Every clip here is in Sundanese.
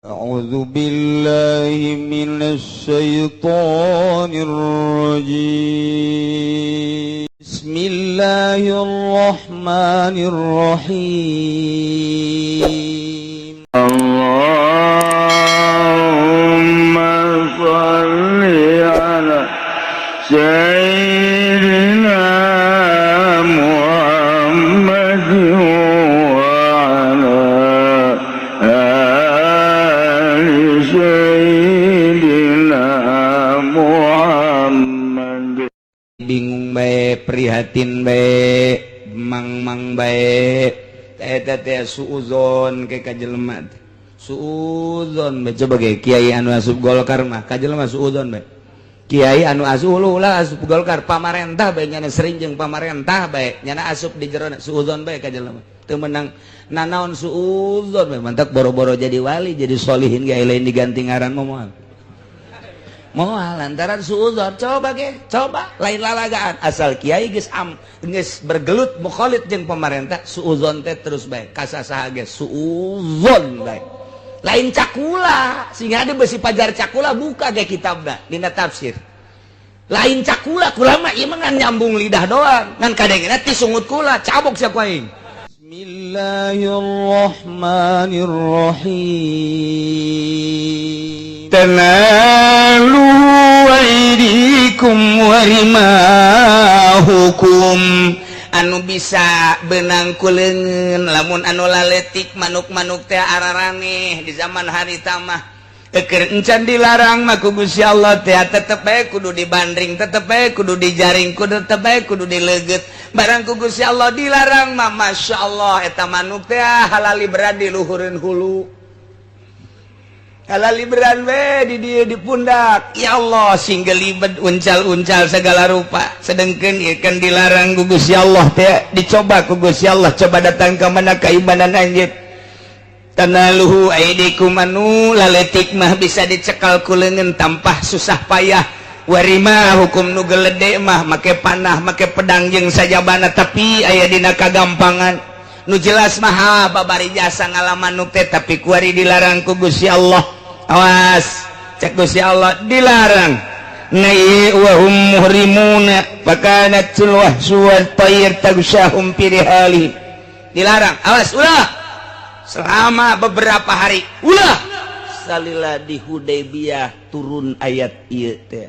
أعوذ بالله من الشيطان الرجيم. بسم الله الرحمن الرحيم. اللهم صل على سيدنا محمد وعلى آل سيدنا محمد. Bingung bae, prihatin bae, mang-mang bae. Eta teh suuzon ke ka jelema teh. Suuzon bae, coba ge kiai anu asup Golkar mah ka jelema suuzon bae. Kiai anu asup ulah asup Golkar, pamarentah bae, nyana sering jeung pamarentah bae, nyana asup di jero suuzon bae ka jelema. Teu meunang nanaon suuzon bae, mantak boro-boro jadi wali, jadi solihin ge lain diganti ngaran mah moal. Moal lantaran suuzon. Coba ge, coba lain lalagaan, asal kiai geus am geus bergelut mukhalid jeung pemerintah, suuzon teh terus bae ka sasaha ge suuzon bae. Lain cakula sehingga ada besi pajar cakula, buka ge kitabna dina tafsir. Lain cakula, kula mah ieu mah ngan nyambung lidah doang, ngan kadengena ti sungut kula cabok sia ku aing. Bismillahirrahmanirrahim. Tanaluhu aydikum warimahukum, anu bisa benang ku leungeun lamun anu laletik manuk-manuk teh araraneh di zaman harita mah. Eker encan dilarang mah ku Gusti Allah teh, tetep bae kudu dibandring, tetep bae kudu dijaring, kudu tetep bae kudu dileugeut. Barang ku Gusti Allah dilarang mah, Masya Allah, eta manuk teh halali berat di luhureun hulu, halali beran we di dieu di pundak. Ya Allah, sing gelibet uncal-uncal segala rupa. Sedengkeun ieu kan dilarang ku Gusti Allah teh, dicoba ku Gusti Allah, coba datang ka mana keimanan anjeun. Tanaluhu aidikum, anu laletik mah bisa dicekal ku leungeun tanpa susah payah, warima hukum, nu gelede mah make panah, make pedang jeung sajabana, tapi aya dina kagampangan. Nu jelas mah babari jasa ngalaman nu teh, tapi kuari dilarang ku Gusti Allah. Awas, cek Gusti Allah dilarang. Nai wa hum muhrimuna fakanat wahsyu wat tayr tagsyahum fi rihali. Dilarang, awas, ulah selama beberapa hari, ulah. Salila di Hudaybiyah turun ayat ieu teh,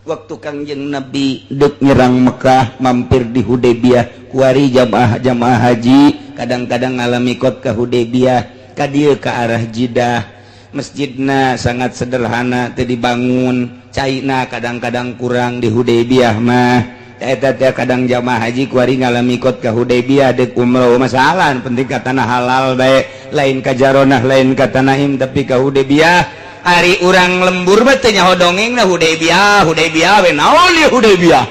waktu Kangjeng Nabi dek nyerang Mekah mampir di Hudaybiyah. Kuari jamaah jamaah haji kadang-kadang ngalami kot ke Hudaybiyah, ka dieu ke arah Jidah. Masjidna sangat sederhana, teu dibangun, caina kadang-kadang kurang di Hudaybiyah mah. Eta teh kadang jamaah haji kuari ngalami kot ke Hudaybiyah dek umroh, masalah penting ka tanah halal bae, lain ka Jaronah, lain ka Tanaim, tapi ka Hudaybiyah. Ari urang lembur mah teu nyaho dongeng na Hudaybiyah. Hudaybiyah we naon ieu Hudaybiyah?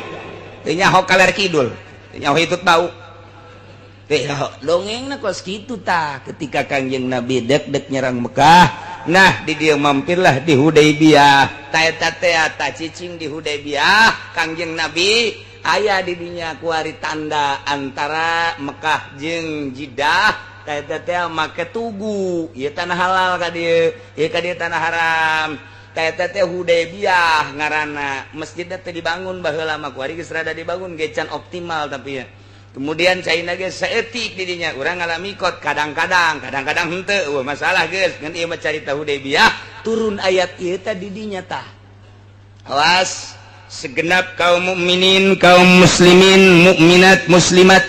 Teu nyaho kaler kidul, teu nyaho hitut bau, teu nyaho dongeng na kos kitu tah. Ketika Kangjeng Nabi dek dek nyerang Mekah, nah di dia mampirlah di Hudaybiyah. Ta eta teh ta cicing di Hudaybiyah Kangjeng Nabi, aya di dinya kuari tanda antara Mekah jeung Jidah. Ta eta teh make tugu, ieu tanah halal ka dieu, ieu ka dieu tanah haram. Ta eta teh Hudaybiyah ngaranna. Masjidna teh dibangun baheula mah, kuari geus rada dibangun ge can optimal, tapi ya kemudian caina ge saeutik di dinya. Urang ngalami kot kadang-kadang, kadang-kadang henteu, eueuh masalah geus. Ngan ieu mah carita Hudaybiyah, turun ayat ieu teh di dinya tah. Awas segenap kaum mukminin, kaum muslimin, mukminat, muslimat,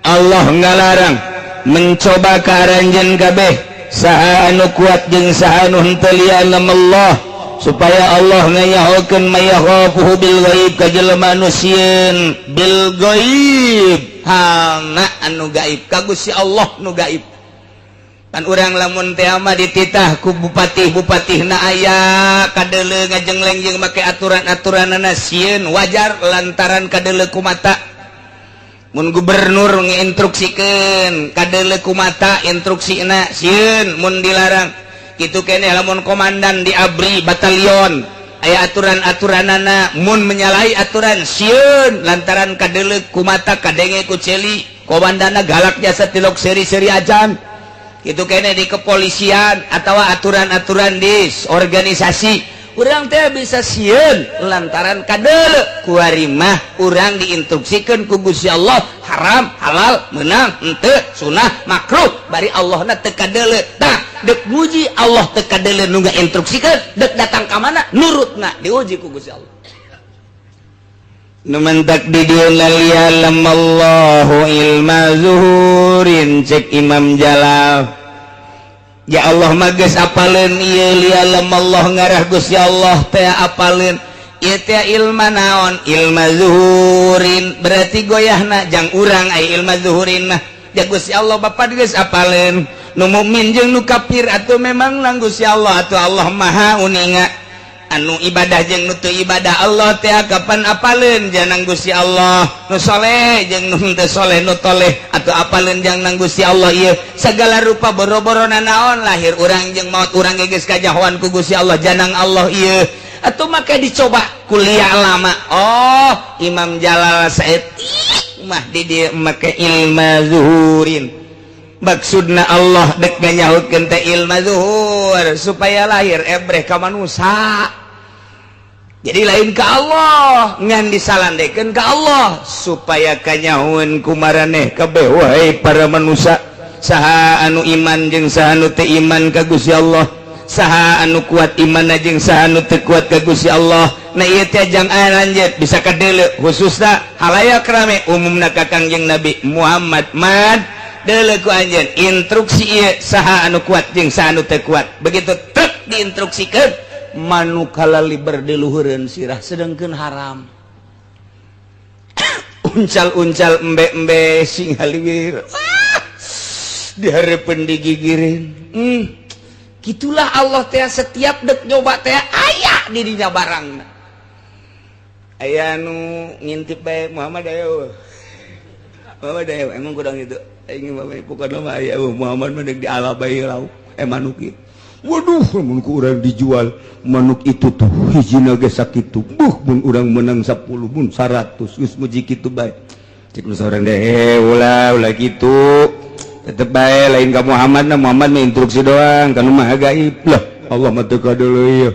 Allah ngalarang mencoba ka aranjeun kabeh, saha anu kuat jeung saha anu henteu, liya'lam Allah, supaya Allah ngayahokeun may yakhafuhu bil ghaib, ka jelema anu sieun bil ghaib, halna anu gaib, ka Gusti Allah nu gaib. Kan urang lamun teh mah dititah ku bupati, bupatihna aya kadeuleu ngajengleng jeung make aturan-aturanana, sieun wajar lantaran kadeuleu ku mata. Mun gubernur nginstruksikeun kadeuleu ku mata instruksina, sieun mun dilarang kitu keneh. Lamun komandan di ABRI batalion aya aturan-aturanana, mun menyalahi aturan sieun lantaran kadeuleu ku mata, kadenge ku celi, komandana galak jasa tilok seri-seri ajan. Itu kayaknya di kepolisian atau aturan-aturan di organisasi urang teh bisa sieun lantaran kadeuleu. Kuari mah urang diinstruksikan ku Gusti Allah haram halal, menang henteu, sunah makruh, bari Allahna teu kadeuleu. Tah, dek muji Allah teu kadeuleu nu ngainstruksikeun, dek datang ka mana nurutna diuji ku Gusti Allah. Nu mentak di dieu liya'lamallahu ilma zuhurin, cek Imam Jalal. Ya Allah mah geus apaleun ieu. Liya'lamallah ngarah Gusti Allah teh apaleun ieu teh ilma naon? Ilma zuhurin, berarti goyahna jang urang. Ai ilma zuhurin mah ya Gusti Allah Bapak geus apaleun nu mukmin jeung nu kafir. Atuh memang nang Gusti Allah atuh Allah Maha uninga anu ibadah jeung nu teu ibadah. Allah teh kapan apaleun janang Gusti Allah, nu soleh jeung nu teu soleh, nu toleh atau apaleun jang nang Gusti Allah. Ieu segala rupa boro-boro naon, lahir urang jeung maut urang ge geus kajahoan ku Gusti Allah, janang Allah ieu. Atuh make dicoba kuliah lama. Oh, Imam Jalal saeutik mah di dieu make ilma zuhurin. Maksudna Allah dek nganyahutkeun teh ilma zuhur supaya lahir ebreh ka manusia, jadi lain ke Allah, ngan disalandekeun ka Allah supaya kanyahoeun ku maraneh kabeh. Wahai para manusia, saha anu iman jeung saha anu teu iman ka Gusti Allah, saha anu kuat iman jeung saha anu teu kuat ka Gusti Allah. Nah, ieu teh jang lanjut bisa kadeuleu, khususna halayak rame, umumna ka Kangjeng Nabi Muhammad. Mad deuleu ku anjeun instruksi ieu, saha anu kuat jeung saha anu teu kuat. Begitu truk diinstruksikeun, manuk kalaliber di luhureun sirah, sedangkeun haram. Uncal-uncal, embe-embe, sing haliwir. Ah, dihareupeun digigirin. Gitulah Allah teh, setiap dek nyoba teh aya di dinya barang. Aya nu ngintip bae, "Muhammad ayo, Muhammad ayo." Emang kurang itu aing mah, pokokna mah aya Muhammad mah dek dialabai lauk eh manuk ieu. Waduh, mun ku urang dijual manuk itu tuh hijina ge sakitu. Buh, mun urang menang 10, mun 100, geus muji kitu bae. Cek nu saurang deh, ulah ulah kitu. Tetep bae lain ka Muhammad na, Muhammad mah instruksi doang, kan mah gaib. Lah, Allah mah teu kadeuleu ieu.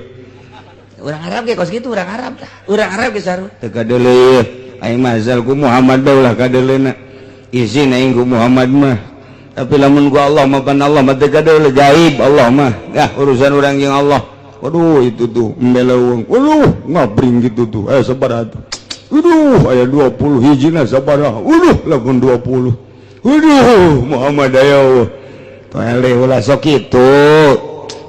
Urang Arab ge kos kitu, urang Arab tah. Urang Arab ge sarua. Teu kadeuleu ieu. Aing mah asal ku Muhammad bae ulah kadeuleuna. Izin aing ku Muhammad mah. Tapi lamun ku Allah mah pan Allah mah teu kadeuleu, gaib Allah mah. Dah urusan urang jeung Allah. Waduh, itu tuh embe leuweung. Waduh, ngabring gitu tuh. Eh, sabaraha tuh? Waduh, aya 20 hijina sabaraha? Waduh, lamun 20. Waduh, Muhammad ayo. Toele ulah sok kitu.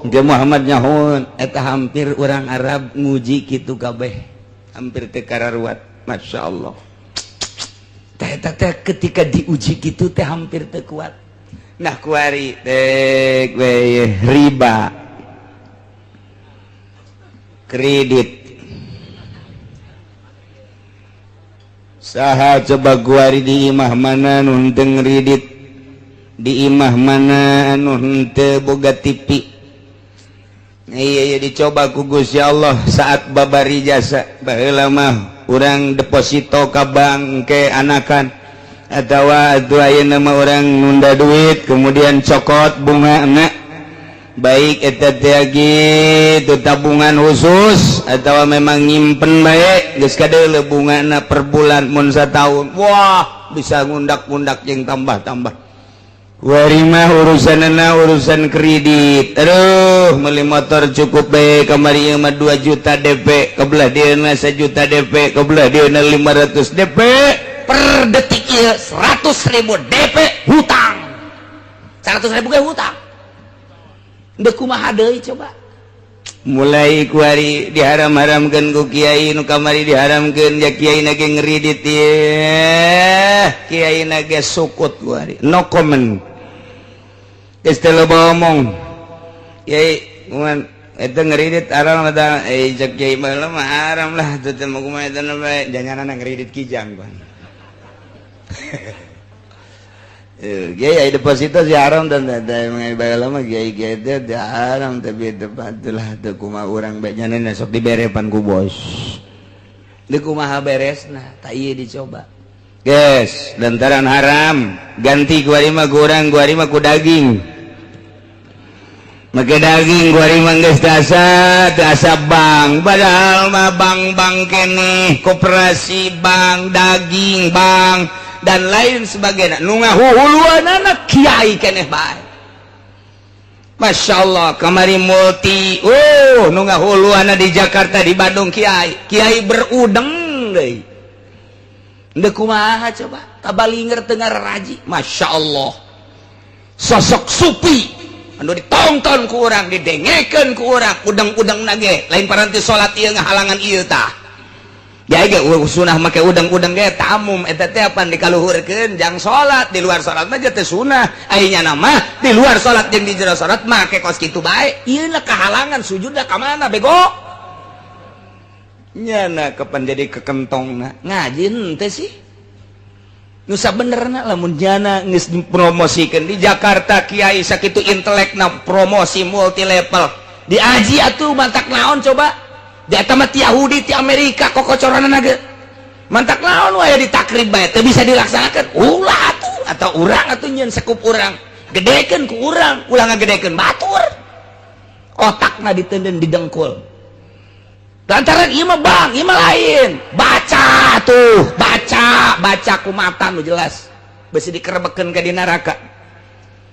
Engke Muhammad nyahoeun eta. Hampir urang Arab nguji kitu kabeh. Hampir teu kararuat. Masya Allah. Teh eta teh ketika diuji kitu teh hampir teu kuat. Nah, kuari teh we riba kredit. Saha coba kuari di imah mana nu henteu ngredit, di imah mana anu henteu boga TV? Iya, dicoba ku Gusti Allah saat babari jasa. Baheula mah urang deposito ka bank ke anakan atawa atuh ayeuna mah urang nunda duit kemudian cokot bunga enak, baik eta teh gitu tabungan khusus atau memang nyimpen baik, geus kadeuleu bungana per bulan. Mun satahun, wah, bisa ngundak-ngundak jeung tambah-tambah. Kuari mah urusanna urusan kredit. Aduh, beli motor cukup bae kamari ieu mah 2 juta DP, kebelah dieuna 1 juta DP, kebelah dieuna 500 DP. Per detik ieu 100 ribu DP hutang, 100 ribu ge hutang. Dek kumaha deui coba? Mulai kuari diharam-haramkeun ku kiai nu kamari, diharamkeun ya kiai na ge ngeridit ye, kiai na ge sukut. Kuari no comment, geus teu loba omong. Kiai kuman eta ngeridit haram eta? Eh, cek kiai baheula mah haram lah teu teh mah, kumaha eta bae janganana ngeridit kijang pan. Kiai deposito sih haram dan baheula mah kiai kiai teh haram, tapi teu lah teu kumaha urang bae nyanana sok diberepan ku bos. Deui kumaha beresna? Tak ieu dicoba. Guys, lantaran haram ganti kuari mah kurang, kuari mah ku daging. Make daging kuari mah geus asa teu asa bank, padahal mah bank-bank keneh, koperasi bank, daging bank, dan lain sebagainya. Nu ngahuhuluanana kiai keneh bae. Masya Allah, kamari multi, oh, nu ngahuluanna di Jakarta, di Bandung kiai, kiai berudeng deui. Ndek kumaha coba? Tabalinger teu ngaraji. Masya Allah. Sosok supi anu ditonton ku urang, didengekeun ku urang, udang-udang nage lain paranti salat ieu ngahalangan ieu tah. Ya ge sunah make udang-udang ge tamum eta teh apan dikaluhurkeun jang salat. Di luar salat mah teh sunah, ai nyana mah di luar salat jeung di jero salat make kos kitu bae. Ieu lah kahalangan sujudna ka mana, bego? Nyana kapan jadi kekentongna ngaji henteu sih? Nusa benerna lamun jana geus dipromosikeun di Jakarta, kiai sakitu intelekna, promosi multi level diaji atuh, mantak naon coba? Di eta mah ti Yahudi, ti Amerika kokocoranna ge. Mantak naon wae ditakrib bae teu bisa dilaksanakeun? Ulah atuh, atau urang atuh nyeun sekup urang, gedekeun ku urang, ulah ngagedekeun batur. Otakna ditenden, didengkul lantaran ieu mah bang, ieu mah lain. Baca tuh, baca, baca ku mata nu jelas, besi dikerebekeun ka di neraka.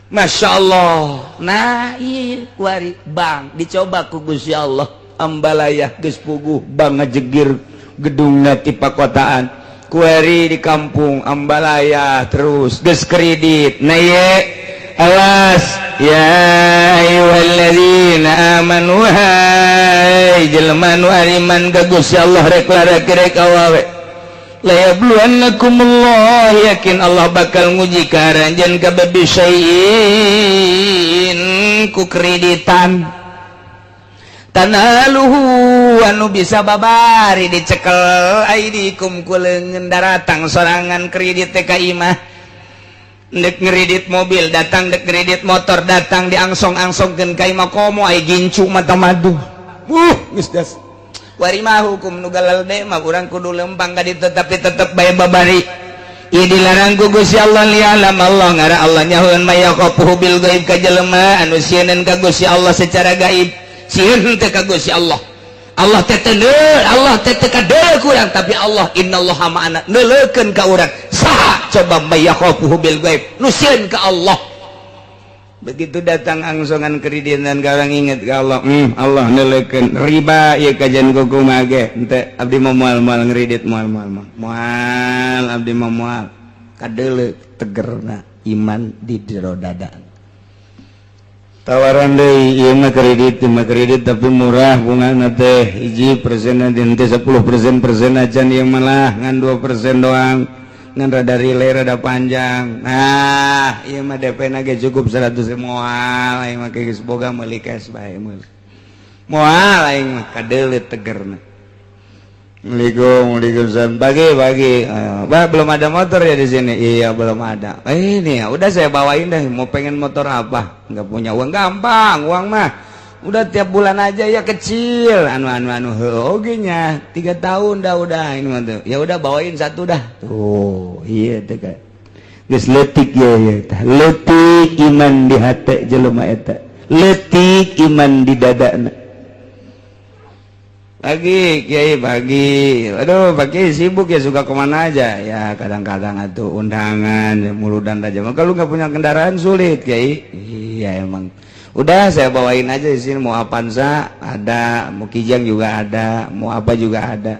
Masya Allah. Nah, iya kuari bang dicoba ku Gusti Allah. Ambalaya geus puguh, bang ngajegir gedungna ti pakotaan. Kuari di kampung Ambalaya terus geus kredit. Nah ieu awas, ya ayyuhalladzina amanu, hai jelema nu ariman ka Gusti Allah, rek lalaki rek awewe, la yabluwannakumullah, yakin Allah bakal nguji ka aranjeun kabeh, bisyai'in ku kreditan, tanaluhu anu bisa babari dicekel, aidikum ku leungeun. Daratang sorangan kredit teh ka imah, dek ngeredit mobil datang, dek kredit motor datang, diangsong-angsongkeun ka imah, komo ai gincu mata madu. Geus das wari mah hukum nu galelde mah urang kudu lempang ka ditu, tapi tetep bae babari. Ieu dilarang ku Gusti Allah. Lialam Allah, ngara Allah nyahoeun, may yakhafuhu bil gaib, ka jelema anu sieun ka Gusti Allah secara gaib. Sieun teh ka Gusti Allah, Allah teh teu, Allah teh teu kadeuleu ku urang, tapi Allah innallaha ma'ana, neuleukeun ka urang. Saha coba may yakhafuhu bil gaib, nu sieun ka Allah? Begitu datang angsongan kreditan ka orang, inget ka Allah, Allah neuleukeun. Riba ieu kajian kumaha ge henteu, abdi mah moal, moal ngredit, moal, moal, moal, moal, abdi mah moal. Kadeuleu tegerna iman di jero dada. Tawaran deui, ieu mah kredit, ieu mah kredit tapi murah bungana teh, 1% teh 10% persen acan, ieu malah ngan 2% doang, ngan rada relay, rada panjang. Nah, ieu mah DP na ge cukup 100. Moal aing mah, geus boga, meuli cash bae, meuli. Moal aing mah. Kadeuleu tegerna. Assalamualaikum, waalaikumsalam. Pagi, pagi. Bah, belum ada motor ya di sini? Iya, belum ada. Eh, ini ya, udah saya bawain deh. Mau pengen motor apa? Nggak punya uang, gampang, uang mah. Udah tiap bulan aja ya kecil. Anu anu anu, oke nya. 3 tahun dah udah ini mah tuh. Ya udah, bawain satu dah. Tuh, iya tuh kan. Geus leutik ya ya tah. Leutik iman di hati jelema eta. Leutik iman di dadana. Pagi, Kiai, pagi. Aduh, pagi sibuk ya, suka kemana aja? Ya kadang-kadang atau undangan, ya, muludan aja. Maka lu nggak punya kendaraan sulit, Kiai. Iya emang. Udah saya bawain aja di sini, mau Avanza ada, mau Kijang juga ada, mau apa juga ada.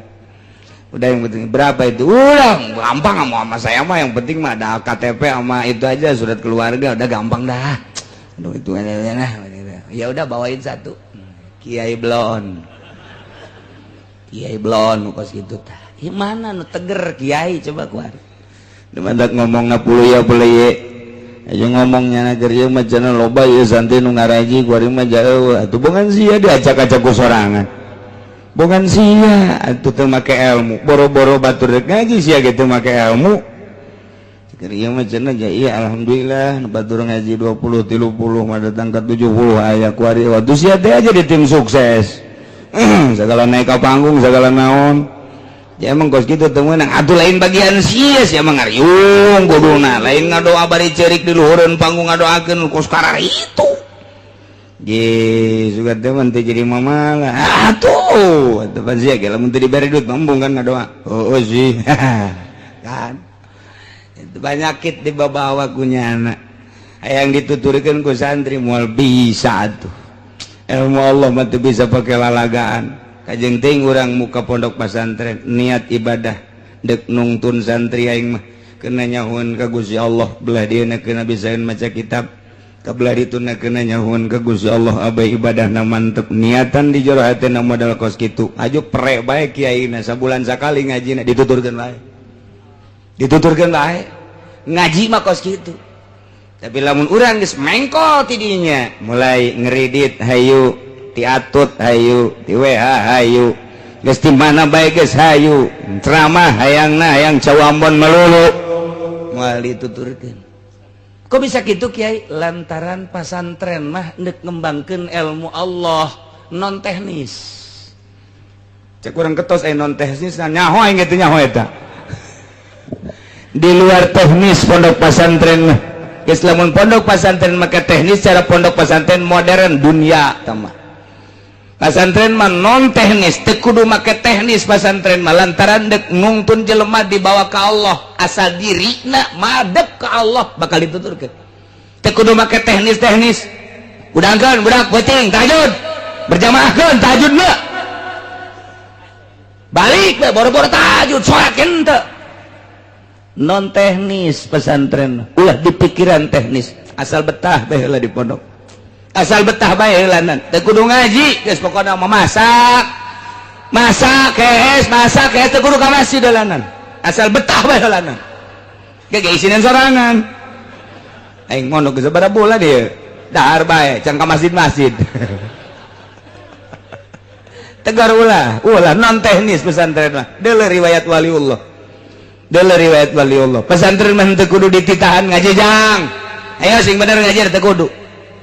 Udah, yang penting berapa itu? Udah gampang, mau sama saya mah yang penting mah ada KTP sama itu aja, surat keluarga, udah gampang dah. Aduh, itu nah, ya udah bawain satu. Kiai Blon. Kiai Blon kos gitu tah. Ieu mana nu teger kiai coba kuar? Mantak ngomong puluh ya boleh ye. Ayo ngomongnya nager ieu mah cenah loba ieu santri nu ngaraji, kuari mah jauh. Atuh bongan sia diacak-acak ku sorangan. Bongan sia atuh teu make ilmu. Boro-boro batur rek ngaji, sia ge teu make ilmu. Keur ieu mah cenah ja iya, alhamdulillah batur ngaji 20 30 mah datang ke 70 aya kuari. Waktu sia teh aja di tim sukses. Segala naik ke panggung, segala naon ya emang kos gitu teu meunang atuh. Lain bagian sia, sia mah ngariung kuduna, lain ngadoa bari ceurik di luhureun panggung, ngadoakeun kos karar itu. Ye, suka teman teh jadi mamalah. Atuh, atuh pasti ya lamun teu dibere duit embung kan ngadoa. Oh, oh sih. Kan. Itu penyakit dibawa ku nyana. Hayang dituturkeun ku santri moal bisa atuh. Ilmu Allah mah teu bisa pake lalagaan. Kajeng teuing urang muka pondok pesantren niat ibadah dek nungtun santri aing mah kena nyahuan ka Gusti Allah belah dieuna kena bisaeun maca kitab. Kebelah dituna kena nyahuan ke Gusti Allah abai ibadah na mantep niatan di jero hatena modal kos kitu aju pre bae kiaina sabulan sakali ngajina dituturkeun bae dituturkeun bae ngaji mah kos kitu. Tapi lamun urang geus mengkol ti dinya mulai ngeridit hayu ti atut hayu ti WH hayu geus ti mana bae geus hayu ceramah hayangna hayang cau Ambon melulu moal dituturkeun. Kok bisa gitu Kiai? Lantaran pasantren mah ndek ngembangkeun ilmu Allah non teknis. Cek kurang ketos non teknis nyaho aing kitu nyaho eta. Di luar teknis pondok pesantren mah. Geus lamun pondok pesantren maka teknis cara pondok pesantren modern dunia tah mah. Pasantren mah non teknis, teu kudu make teknis pasantren mah lantaran dek nungtun jelema dibawa ka Allah, asal dirina madep ka Allah bakal dituturkeun. Teu kudu make teknis-teknis. Udangkeun budak peuting tahajud. Berjamaahkeun tahajud mah. Balik we boro-boro tahajud salat henteu. Non teknis pesantren, ulah dipikiran teknis, asal betah bae heula di pondok. Asal betah bae heulanan teu kudu ngaji geus pokona mah masak masak kees masak kees teu kudu ka masjid heulanan asal betah bae heulanan ge ge isinan sorangan aing mondok geus sabaraha bulan ieu dahar bae can ka masjid-masjid tegar ulah ulah non teknis pesantren mah deuleu riwayat waliullah deuleu riwayat waliullah pesantren mah teu kudu dititahan ngaji jang ayo sing bener ngaji teu kudu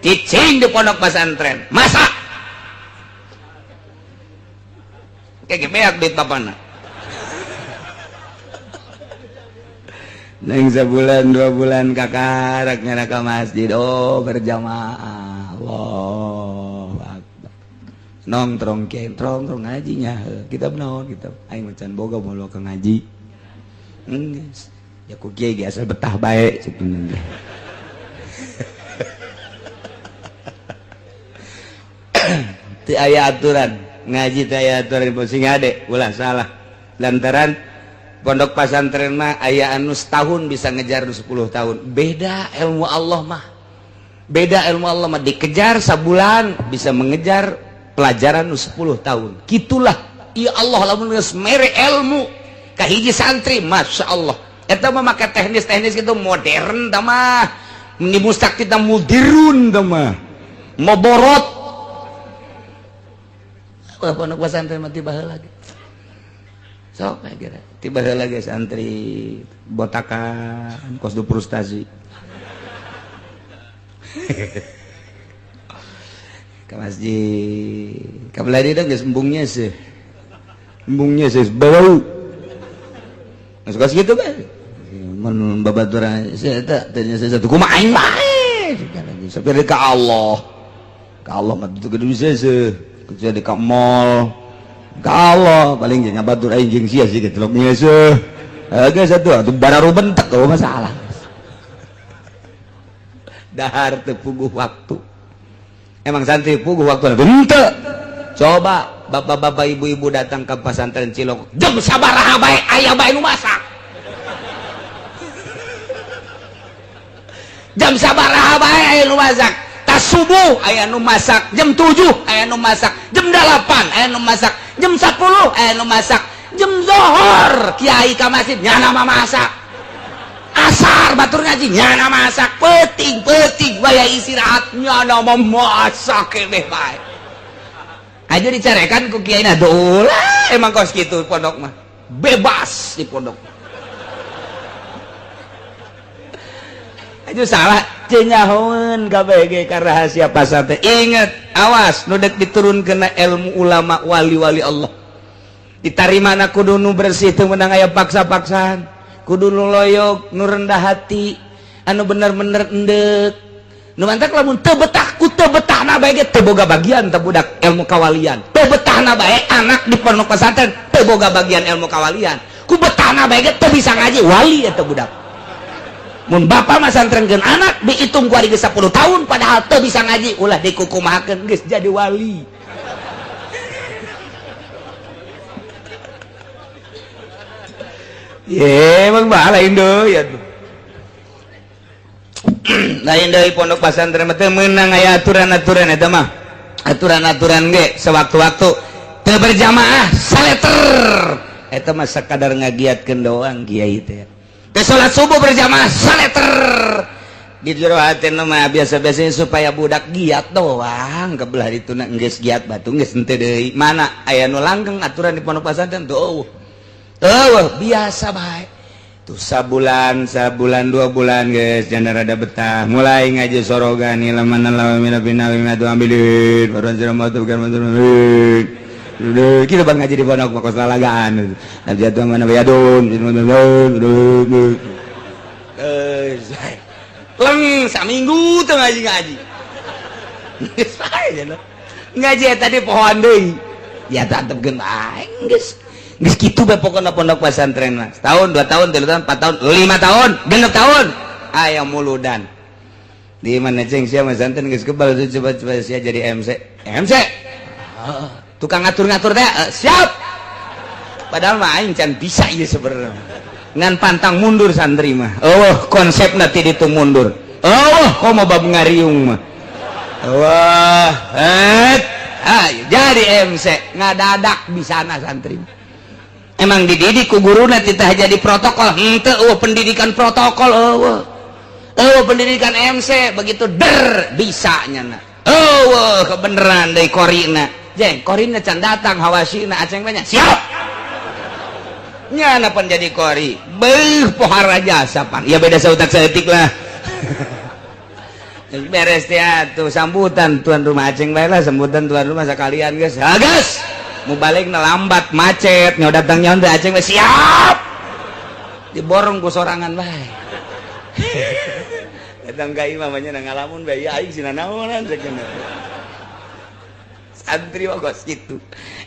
cicing di pondok pesantren masak kayak beak duit bapana neng sebulan 2 bulan kakarak nyana ka masjid oh berjamaah Allahu akbar nongtrong kiai trong ngajinya kitab naon kitab aing macan boga moal ka ngaji geus ya ku kiai ge asal betah bae cek teu aya aturan ngaji teu aya aturan sing ade ulah salah lantaran pondok pesantren mah aya anu setahun bisa ngejar 10 tahun beda ilmu Allah mah beda ilmu Allah mah dikejar sabulan bisa mengejar pelajaran 10 tahun gitulah ya Allah lamun geus mere ilmu ka hiji santri Masya Allah eta mah make teknis-teknis gitu modern tah mah ni mustak kita mudirun tah mah moborot pondok pesantren mah tiba heula ge sok kira tiba heula ge santri botakan kos du frustasi ka masjid ka belah dieu geus embungnya sih bau geus kos kitu bae mun babaturan saya teh teh satu kumaha aing bae sampai ka Allah mah teu kudu bisa seuh kecuali ka mall ka Allah paling jeung ngabatur aing jeung sia sih geus seuh geus atuh atuh bararu bentek eueuh masalah dahar teu puguh waktu emang santri puguh waktu henteu coba bapak-bapak ibu-ibu datang ke pesantren Cilok jam sabaraha bae aya bae nu masak jam sabaraha bae aya nu masak tas subuh aya nu masak jam 7 aya nu masak jam 8 aya nu masak jam 10 aya nu masak jam zohor kiai ka masjid nyana mah masak asar batur ngaji nyana masak peuting-peuting waya istirahat nyana mah masak keneh bae aja dicarekan ku kiai na dolah emang kos kitu pondok mah bebas di pondok aja salah cenyahoeun KBG ka rahasia pasantren inget awas nu dek diturunkeun ilmu ulama wali-wali Allah ditarimana kudu nu bersih teu meunang aya paksa-paksaan kudu nu loyok nu rendah hati anu bener-bener endek Nu mantak lamun teu betah ku teu betahna bae ge teu boga bagian teu budak ilmu kawalian. Teu betahna bae anak di pondok pesantren teu boga bagian ilmu kawalian. Ku betahna bae ge teu bisa ngaji wali eta budak. Mun bapak masantrenkeun anak dihitung ku ari geus 10 tahun padahal teu bisa ngaji ulah dikukumahakeun geus jadi wali. Ye, emang bah lain deui atuh. Lain deui pondok pesantren mah teu meunang aya aturan-aturan eta mah. Aturan-aturan ge sewaktu-waktu teu berjamaah saleter. Eta mah sakadar ngagiatkeun doang kiai teh. Teu salat subuh berjamaah saleter. Di jero hatena mah biasa-biasanya supaya budak giat doang kebelah dituna geus giat batu geus henteu deui. Mana aya nu langgeng aturan di pondok pesantren tuh. Oh, biasa baik tuh sabulan sabulan 2 bulan guys jangan rada betah mulai ngaji sorogan laman kita bang ngaji di pondok makos lalagaan leng saminggu tuh ngaji ngaji ngaji tadi pohon deui ya tetep bae geus. Geus kitu bae pokona pondok pesantren mah. Setahun, 2 tahun, 3 tahun, 4 tahun, 5 tahun, 6 tahun aya muludan. Di mana ceng sia pesantren geus kebal coba-coba sia jadi MC. MC. Tukang ngatur-ngatur teh siap. Padahal mah aing can bisa ieu sebenarnya. Ngan pantang mundur santri mah. Eueuh konsepna ti ditu mundur. Eueuh komo bab ngariung mah. Wah, jadi MC ngadadak bisana santri. Emang dididik ku guruna titah jadi protokol henteu eueuh pendidikan protokol eueuh. Eueuh pendidikan MC begitu der bisa nyana. Eueuh kebeneran deui korina. Jeng korina can datang hawasina aceng banyak. Siap. Nyana pan jadi kori. Beuh pohara jasa pan. Ya beda sautak saeutik lah. Beres teh atuh sambutan tuan rumah aceng bae lah sambutan tuan rumah sakalian geus. Ha geus. Mau balik lambat macet nyawa datang nyawa teh aceng siap diborong ku sorangan bae datang ka imah mah nya ngalamun bae aing sina naonan sakeuna santri mah kos kitu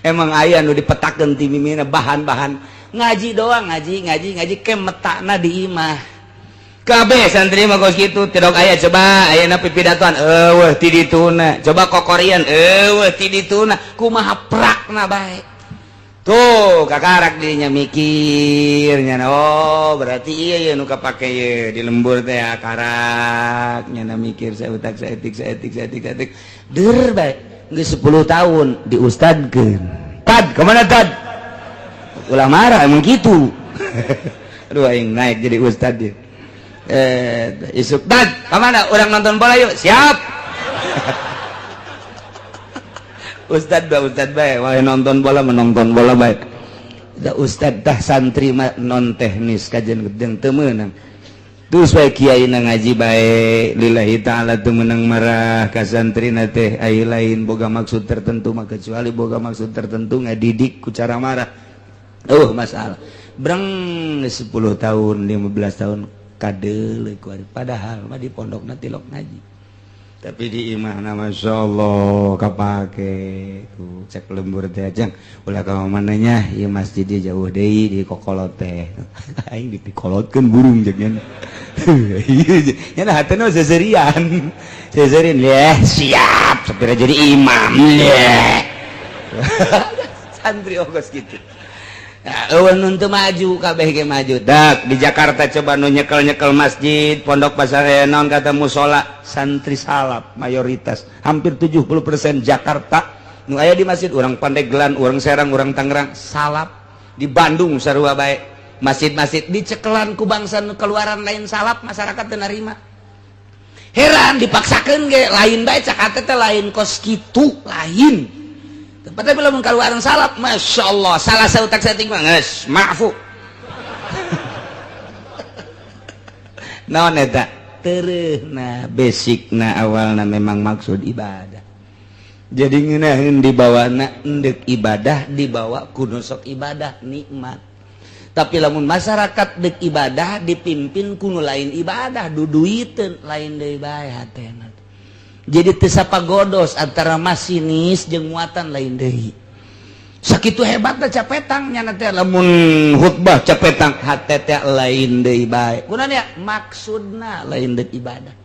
emang aya nu dipetakeun ti mimina bahan-bahan ngaji doang ngaji ngaji ngaji ke metakna di imah kabeh santri mah kos kitu tidak aya coba ayeuna pipidatoan eueuh ti dituna coba kokorian eueuh ti dituna kumaha prakna bae tuh kakarak dirinya mikirnya oh berarti iya ya nu kapake ye di lembur teh karak nya mikir saya utak saeutik saeutik saeutik saeutik der bae geus 10 tahun diustadkeun tad kemana tad ulah marah emang kitu aduh aing naik jadi ustad dia. Isuk dad kemana orang nonton bola yuk siap ustad dua ustad baik wah nonton bola menonton bola baik da ustad tah santri mah non teknis kajian gedeng teu meunang terus bae kiai na ngaji bae lillahi taala teu meunang marah ka santrina teh ai lain boga maksud tertentu mah kecuali boga maksud tertentu ngadidik ku cara marah masalah breng 10 tahun 15 tahun kadeuleuh ku ari padahal mah di pondokna tilok ngaji tapi di imahna masyaallah kapake tuh cek lembur teh ajang ulah ka mananya ieu masjid dia jauh deui di kokolot teh aing dipikolotkeun burung jeung nya nya hatena seserian seserian leh siap sapira jadi imam leh santri ogos kitu. Eueuh nu teu maju kabeh ge maju. Dak di Jakarta coba nu nyekel-nyekel masjid, pondok pasar naon kata musola, santri salaf mayoritas hampir 70% Jakarta nu aya di masjid urang Pandeglang, urang Serang, urang Tangerang salaf. Di Bandung sarua bae. Masjid-masjid dicekelan ku bangsa nu keluaran lain salaf masyarakat teu narima. Heran dipaksakeun ge lain bae cak hate teh lain kos kitu lain. Tapi lamun keluaran salaf Masya Allah salah sautak saeutik mah geus maafu naon eta tereuhna basicna awalna memang maksud ibadah jadi ngeunaheun dibawana endek ibadah dibawa kudu sok ibadah nikmat tapi lamun masyarakat dek ibadah dipimpin kudu lain ibadah duduiteun lain deui bae hatena. Jadi teu sapagodos antara masinis jeung muatan lain deui. Sakitu hebatna capetang nyana teh, lamun khutbah capetang hate teh lain deui bae. Kunaon ya? Maksudna lain deui ibadah.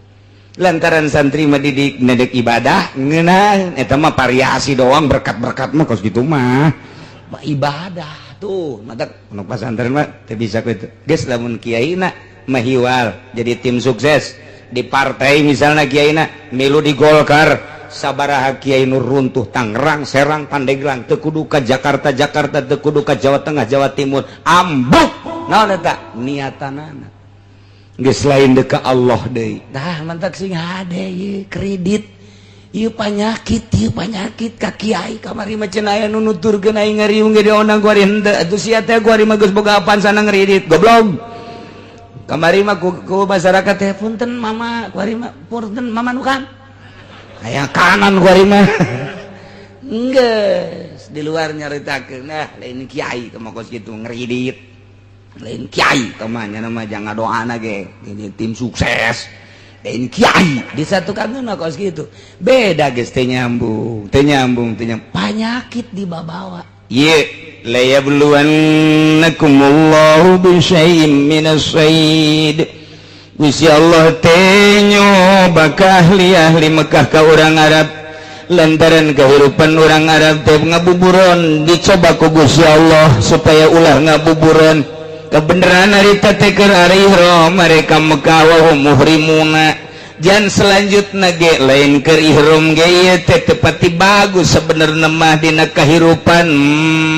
Lantaran santri mah didik nedek ibadah ngeunah, eta mah variasi doang, berkat-berkat mah kos kitu mah. Ibadah tuh mata pondok pesantren mah teu bisa kitu. Geus, lamun kiaina mahiwal jadi tim sukses di partai, misalnya kiaina milu di Golkar, sabaraha kiai nu runtuh Tangerang, Serang, Pandeglang, teu kudu ka Jakarta, Jakarta teu kudu ka Jawa Tengah, Jawa Timur, ambuk. Naon eta niatanana? Geus lain deuk ka Allah deui. Tah, mantak sing hade ieu kredit ieu panyakit, ieu panyakit ka kiai. Kamari mah cenah aya nu nuturkeun aing ngariung ge diondang ku ari henteu atuh sia teh. Ku ari mah geus boga apan sana ngredit, goblok. Kamari mah ku masyarakat teh, "Punten mama," ku ari mah, "Punten mama nu kan aya kanan." Ku ari mah geus di luar nyaritakeun, nah, lain kiai teh kos kitu ngredit, lain kiai teh mah nya mah jangan doana ge ini tim sukses, lain kiai disatukan mah kos kitu. Beda, geus teu nyambung, teu nyambung, teu nyambung, panyakit dibawa. Ye layabluwannakumullahu bisyai'in minas sayd. Gusti Allah teh nyoba ka ahli-ahli Mekah, ka urang Arab, lantaran kehidupan orang Arab teh ngabuburon. Dicoba ku Gusti Allah supaya ulah ngabuburon. Kebenaran harita teh keur ari ihram mereka Mekah, wa hum muhrimuna. Jan selanjutna ge lain keur ihram ge ieu teh tepati bagus sebenarnya mah. Dina kehidupan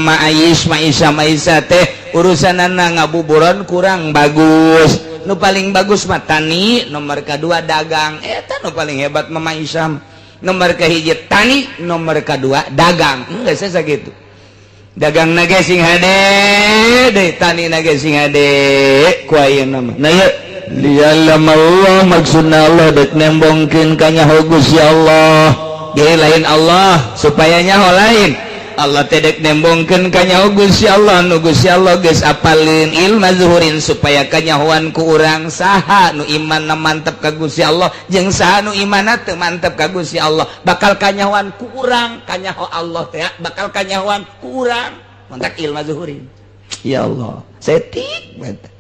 ma'ais ma'isa ma'isa teh urusanana ngabuburon kurang bagus. Nu paling bagus mah tani, nomor kedua dagang. Eta nu paling hebat mah ma'isam. Nomor kahiji tani, nomor kedua dagang. Enggak saya gitu, dagang na ge sing hade deui, tani na ge sing hade ku ayeuna mah. Nah, ieu Liya'lam Allah, maksudna Allah dek nembongkeun ka nyaho Gusti Allah. Ge lain Allah supaya nyaho, lain Allah teh dek nembongkeun ka nyaho Gusti Allah nu Gusti Allah geus apalin ilma zuhurin, supaya kanyahoan ku urang saha nu imanna mantep ka Gusti Allah jeung saha nu imanna teu mantep ka Gusti Allah. Bakal kanyahoan ku urang, kanyaho Allah teh bakal kanyahoan ku urang. Mantak ilma zuhurin. Ya Allah, setik mantap.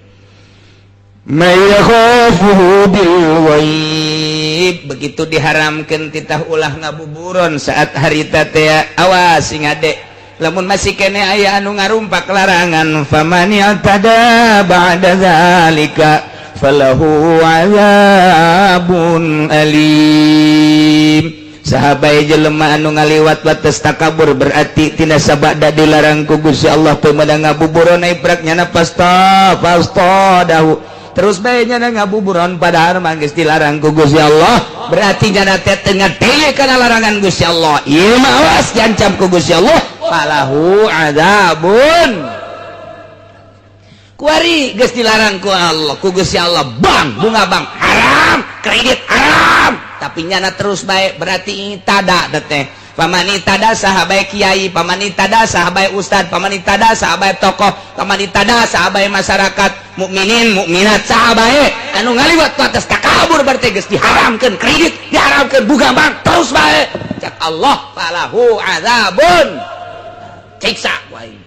May yakhafuhu bil ghaib. Begitu diharamkan titah ulah ngabuburon saat harita teh, awas sing ade lamun masih kene aya anu ngarumpak larangan. Faman i'tada ba'da zalika falahu azabun alim. Sahabat, jelema anu ngaliwat batas takabur, berarti tina sabada dilarang ku Gusti Allah teu meunang ngabuburon, iprak nyana pasta pasta dahu terus bae nyana ngabuburon, padahal mah geus dilarang ku Gusti Allah, berarti nyana teh teu ngadenge kana larangan Gusti Allah. Ieu mah awas, diancam ku Gusti Allah, falahu adzabun. Kuari geus dilarang ku Allah, ku Gusti Allah, bang bunga bang haram, kredit haram, tapi nyana terus bae, berarti tada teh. Pamanitada saha bae kiai, pamanitada saha bae ustad, pamanitada saha bae tokoh, pamanitada saha bae masyarakat mukminin mukminat, saha bae anu ngaliwat atas takabur, berarti geus diharamkeun kredit, diharamkeun bunga bank, terus bae, cak Allah falahu azabun, siksa wae.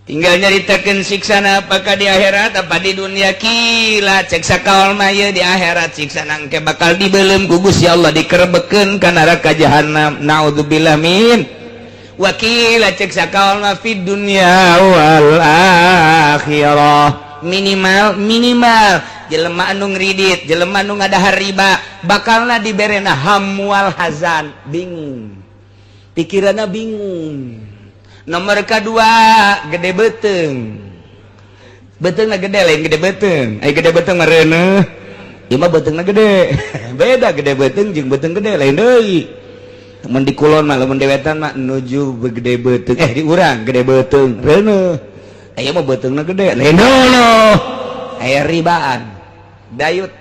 Tinggal nyaritakeun siksana apakah di akhirat apa di dunia. Qila, cek sakaol mah ieu di akhirat siksa nangke bakal dibelem ku Gusti Allah, dikerebekeun ka neraka jahanam, naudzubillah min. Wa qila, cek sakaol mah fid dunya wal akhirah. Minimal minimal jelema anu ngridit, jelema anu ngadahar riba, bakalna diberena hamwal hazan, bingung pikiranna, bingung. Nomor kedua gede beteng, beteng gede, lain gede beteng. Ay, gede beteng marene ieu mah betengna gede, beda. Gede beteng jeung beteng gede lain deui. Mun di kulon mah, lamun di wetan mah nuju gede beteng, eh, di urang gede beteng reuneuh, aya mah betengna gede, lain deui. Aya ribaan dayut,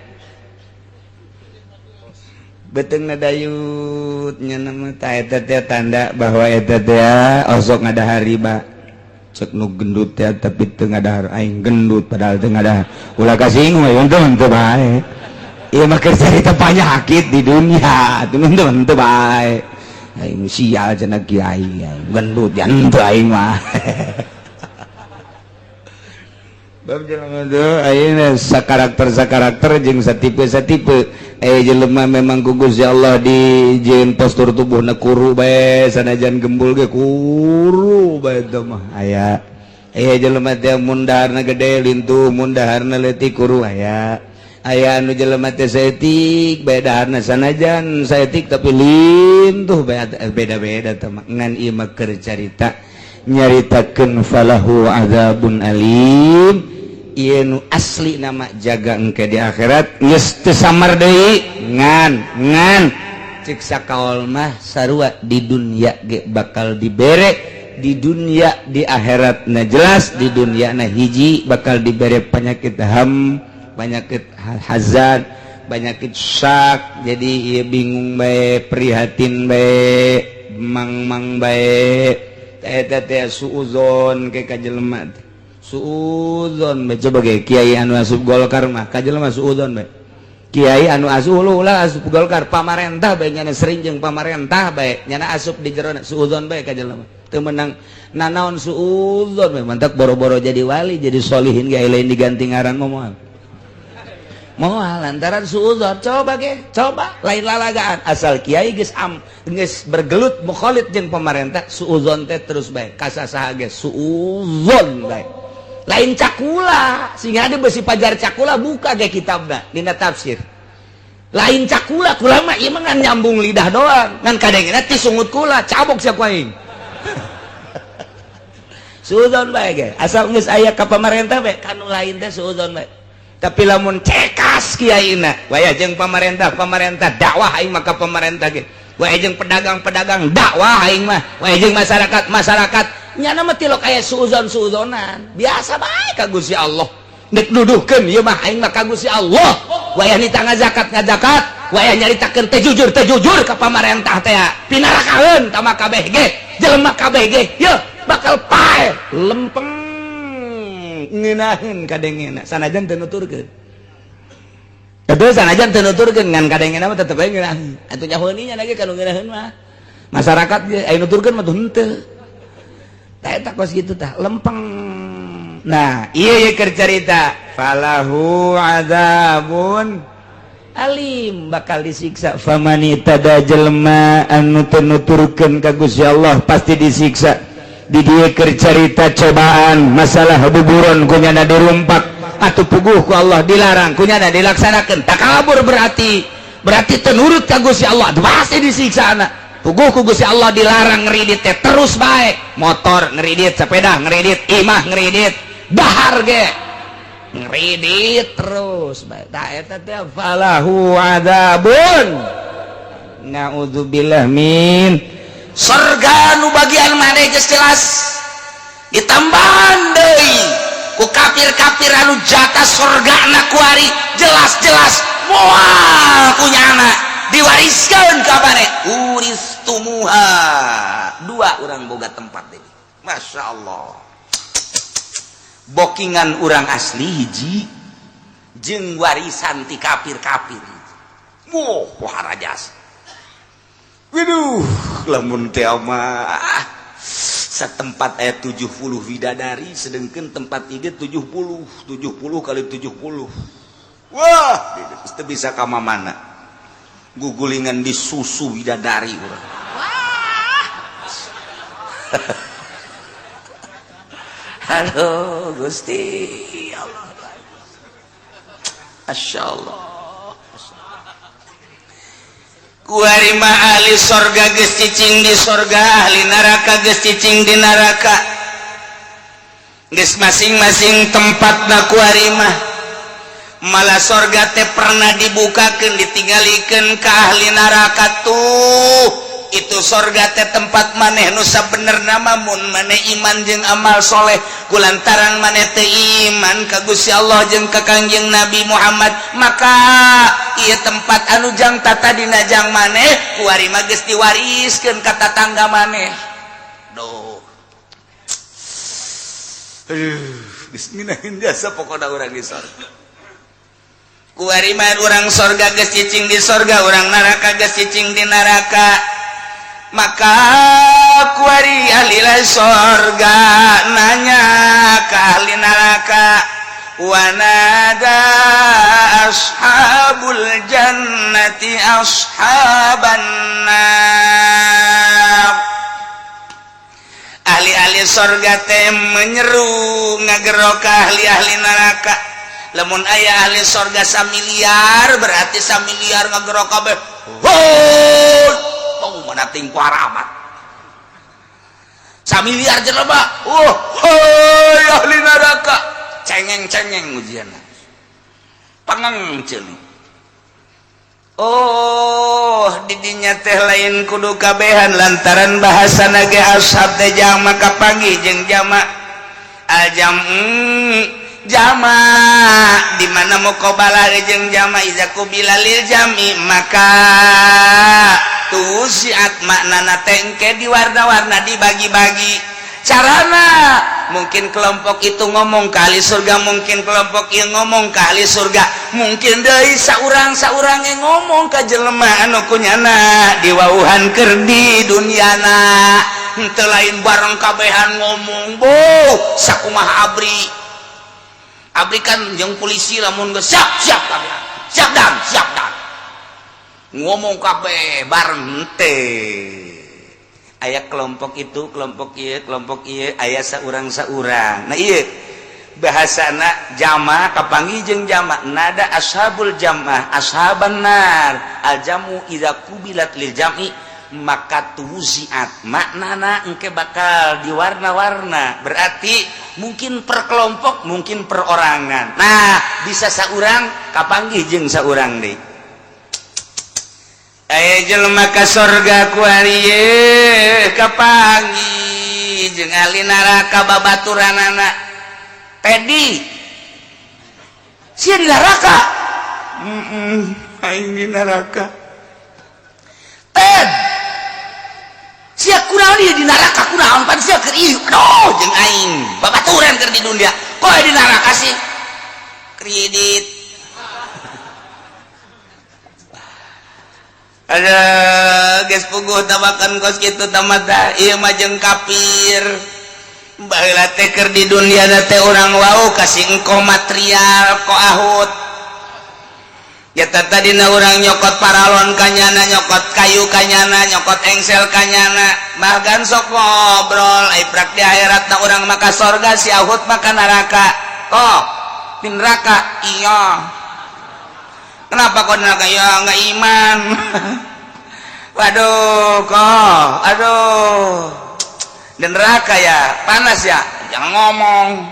betengna dayut nya nama ta eta teh tanda bahwa eta teh osok ngadahar riba. Cek nu gendut teh tapi teu ngadahar, aing gendut padahal teu ngadahar. Ulah kasinggung, aya teu bae. Ieu mah keur carita penyakit di dunia, teman-teman teu bae. Aing sial cenah kiai, gendut ya henteu aing mah. Bab jelema teh ayeuna sakarakter-sakarakter jeung satipe-satipe. Jelema memang ku Gusti Allah dijieun postur tubuhna kuru bae, sanajan gembul ge kuru bae teh mah aya. Jelema teh mun daharna gede lintuh, mun daharna leutik kuru aya. Aya anu jelema teh saeutik bae daharna, sanajan saeutik tapi lintuh bae, beda-beda teh mah. Ngan ieu mah keur carita nyaritakeun falahu azabun alim. Ieu nu asli nama jaga engke di akhirat geus teu samar deui, ngan ngan cek sakaol mah sarua di dunia ge bakal dibere, di dunia di akhirat na jelas. Di dunia na hiji bakal dibere penyakit ham, penyakit hazan, penyakit syak, jadi ieu bingung bae, prihatin bae, mang-mang bae. Eta teh suuzon ke ka jelema teh. Suuzon bae, coba ge kiai anu asup Golkar mah ka jelema suuzon bae. Kiai anu asup ulah asup Golkar, pamarentah bae, nyana sering jeung pamarentah bae, nyana asup di jero suuzon bae ka jelema. Teu meunang nanaon suuzon bae, mantak boro-boro jadi wali, jadi solihin ge lain diganti ngaran mah moal. Moal lantaran suuzon. Coba ge, coba lain lalagaan asal kiai geus am geus bergelut mukhalid jeung pamarentah, suuzon teh terus bae ka sasaha ge suuzon bae. Lain cakula sehingga ada besi pajar cakula, buka ge kitabna dina tafsir. Lain cakula, kula mah ieu mah ngan nyambung lidah doang, ngan kadengena ti sungut kula cabok sia ku aing. Suuzon bae ge asal geus aya ka pamarentah bae, kanu lain teh suuzon bae. Tapi lamun cekas kiaina waya jeung pamarentah, pamarentah dakwah aing mah ka pamarentah ge, waya jeung pedagang-pedagang dakwah aing mah, waya jeung masyarakat masyarakat nyana mah tilok aya suuzon suuzonan biasa bae ka Gusti Allah. Dek duduhkeun ieu mah aing mah ka Gusti Allah. Waya nita ngazakat ngazakat, waya nyaritakeun teh jujur teh jujur ka pamarentah teh, pinarakaeun tama kabeh ge jelema kabeh ge yeuh bakal pae lempeng ngeunaheun kadengena sanajan teu nuturkeun. Atuh sanajan teu nuturkeun ngan kadengena mah tetep bae ngeunaheun. Atuh nyahoeun nya lagi kanu ngeunaheun mah masyarakat ge aya nuturkeun mah tuh henteu. Tah eta kos kitu tah lempeng. Nah, ieu ye keur carita falahu azabun alim, bakal disiksa. Famani tada jelema anu teu nuturkeun ka Gusti Allah pasti disiksa. Di dieu keur carita cobaan masalah buburon kunyana dirumpak atuh puguh ku Allah dilarang kunyana dilaksanakeun takabur, berarti berarti teu nurut ka Gusti Allah, pasti disiksa anak. Puguh ku Gusti Allah dilarang ngeridit teh terus bae, motor ngeridit, sepeda ngeridit, imah ngeridit, dahar ge ngeridit terus bae. Tah eta teh falahu adzabun, naudzubillah min. Surga nu bagian maneh geus jelas, ditambahan deui ku kafir-kafir anu jatah surgana kuari jelas-jelas moal kunyana diwariskeun ka maneh, uristumuha. Dua orang boga tempat ini, Masya Allah, bokingan orang asli hiji jeung warisan ti kafir-kafir. Wah, wah rajas. Waduh, lamun teh mah setempat aya 70 widadari, sedangkan tempat ini 70, 70 kali 70. Wah, itu bisa ka mana? Gugulingan di susu widadari urang. Wah. Halo Gusti ya Allah. Masya Allah. Kuari mah ahli sorga geus cicing di sorga, ahli neraka geus cicing di neraka, geus masing-masing tempatna. Kuari mah malah sorga teh pernah dibukakeun, ditinggalikeun ke ahli neraka tuh. Itu sorga teh tempat maneh nu sabenerna mah mun maneh iman jeung amal soleh. Kulantaran maneh teh iman ka Gusti Allah jeung ka Kangjeng Nabi Muhammad, maka ieu tempat anu jang tata dina jang maneh kuari mah geus diwariskeun ka tatangga maneh. Duh, aduh, geus ngeunaheun jasa pokona urang di sorga. Kuari mah urang sorga geus cicing di sorga, urang neraka geus cicing di neraka. Maka kuari ahli sorga nanya ke ahli neraka, wanada ashabul jannati ashaban nar. Ahli-ahli sorga teh menyeru ngagero ka ahli-ahli neraka. Lamun aya ahli sorga samiliar, berarti samiliar ngagero kabeh. Oh, mana ting amat samiliar jelema. Oh, hoi ahli neraka cengeng-cengeng ujian pangang ceuli. Oh, didinya teh lain kudu kabehan lantaran bahasa nage ashab teh jama kapanggih jeung jama aljam jama di mana muqabalah jeung jama iza qubila lil jami maka tusiat maknana teh engke diwarna-warna dibagi-bagi carana. Mungkin kelompok itu ngomong ke ahli surga, mungkin kelompok yang ngomong ke ahli surga, mungkin deui saurang-saurang yang ngomong ka jelema anu kunyana diwauhan keur di dunyana. Henteu lain bareng kabehan ngomong bo sakumaha abri. Abri kan jeung polisi lamun geus siap siap kabehan, siap dan siap dan ngomong kabeh bareng henteu. Aya kelompok itu, kelompok ieu, kelompok ieu, aya saurang-saurang. Nah, ieu bahasana jama kapanggih jeung jama nada ashabul jamaah ashaban nar. Al jamu idza qubilat lil jam'i maka tuziat maknana engke bakal diwarna-warna, berarti mungkin per kelompok, mungkin perorangan. Nah, bisa saurang kapanggih jeung saurang deui. Aya jelema ka sorga kuari kapanggih jeung ahli neraka babaturanana. Tedi sia di neraka, aing di neraka. Ted sia kunaon ieu di neraka, kunaon pan sia keur ieu? Aduh, jeung aing babaturan keur di dunia kok di neraka sih kredit. Ada geus puguh tabakan kos kitu tamata ieu mah jeung kafir. Baheula teh keur di dunia teh urang wau kasih engko material ko ahut ya tadina urang nyokot paralon kanyana, nyokot kayu kanyana, nyokot engsel kanyana, bahkan sok ngobrol. Ai prak di akhirat na urang maka sorga, si ahut maka neraka. Oh, di neraka iya. Kenapa kau neraka? Ya nggak iman. Waduh kok, aduh, di neraka ya panas ya, jangan ngomong.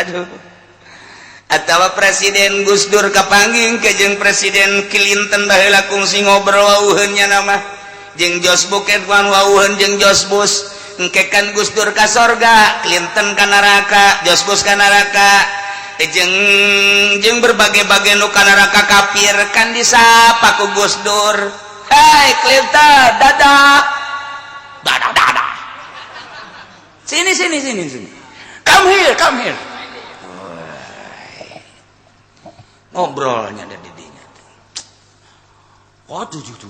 Aduh. Atau Presiden Gus Dur kapanggih ke jeung Presiden Clinton baheula kungsi ngobrol wauheun nya nama jeung George Bush wan wauheun jeung George Bush. Engke kan Gus Dur ka sorga, Clinton ka neraka, George Bush ka neraka, jeung jeung berbagai-bagai nu ka neraka kafir kan disapa ku Gus Dur, "Hei Clinton, dadah dadah dadah, sini sini sini sini, come here, come here." Ngobrolnya ada didinya. Waduh tuh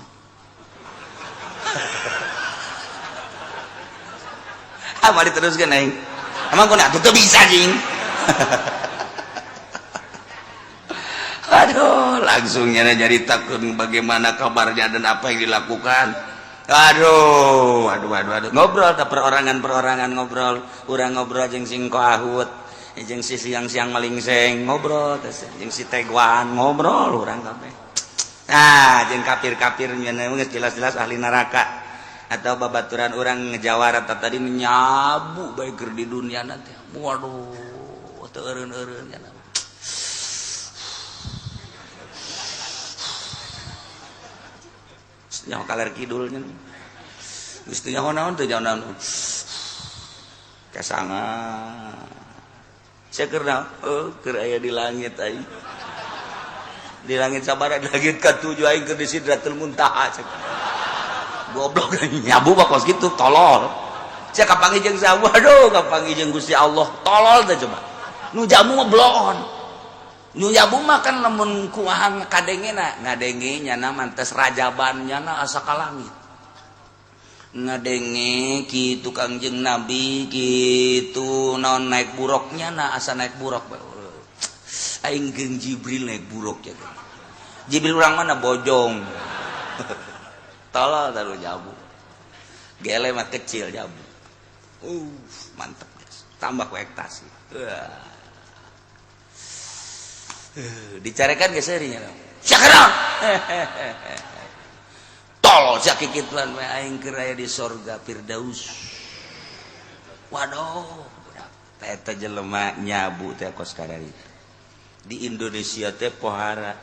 apa diteruskan aing emang kau nak tuh bisa jing. Aduh, langsungnya jadi takut bagaimana kabarnya dan apa yang dilakukan. Aduh aduh aduh aduh, ngobrol ke perorangan-perorangan, ngobrol urang ngobrol jeung sing ahut jeung si siang-siang malingseng ngobrol jeung si Teguan ngobrol urang kabeh. Nah, jeung kafir-kafir geus jelas-jelas ahli neraka atau babaturan urang ngejawara tadi menyabu bae keur di dunia nanti. Waduh, teu eureun-eureun nya. Nyaho kaler kidulnya. Geus teu nyaho naon, teu nyaho naon. Kasanga. Saya keur naon? Oh, keur aya di langit aing. Di langit sabara, di langit katujuh aing keur di Sidratul Muntaha. Goblok nyabu mah kos kitu tolol. Saya kapanggih jeung saha? Waduh, kapanggih jeung Gusti Allah. Tolol teh coba. Nu jamu mah bloon. Nu nyabu mah kan lamun kumaha kadengena, ngadenge nyana mantes rajaban nyana asa ka langit. Ngadenge kitu Kangjeng Nabi kitu naon naik buruknya na asa naik buruk. Aing jeung Jibril naik buruk ya. Jibril urang mana bojong. Tolol taruh nyabu. Gele mah kecil nyabu. Mantep guys. Tambah ku ektasi. Dicarekan geus seurinya. Syakra. Tolol sia kikituan we aing keur aya di sorga Firdaus. Waduh, budak. Eta jelema nyabu teh kos kadari. Di Indonesia teh pohara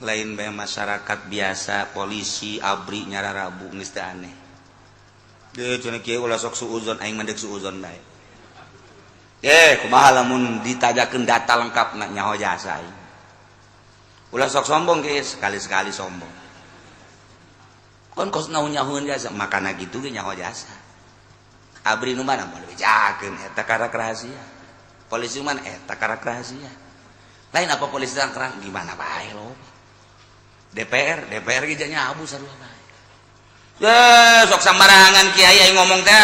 lain bae masyarakat biasa, polisi, abri nyararabu geus teh aneh. Deuh cenah kieu ulah sok suuzon, aing mah deuk suuzon bae. Kumaha lamun ditajakeun data lengkap na nyaho jasa aing. Ulah sok sombong ge sekali-sekali sombong. Kon kos naon nyahoeun jasa, makana kitu ge nyaho jasa. Abri nu mana moal bejakeun eta karak rahasia. Polisi mana eta karak rahasia. Lain apa polisi kerang gimana bae lo. DPR, DPR ge nyabu sarua bae. Ye, sok sambarangan kiai aing ngomong teh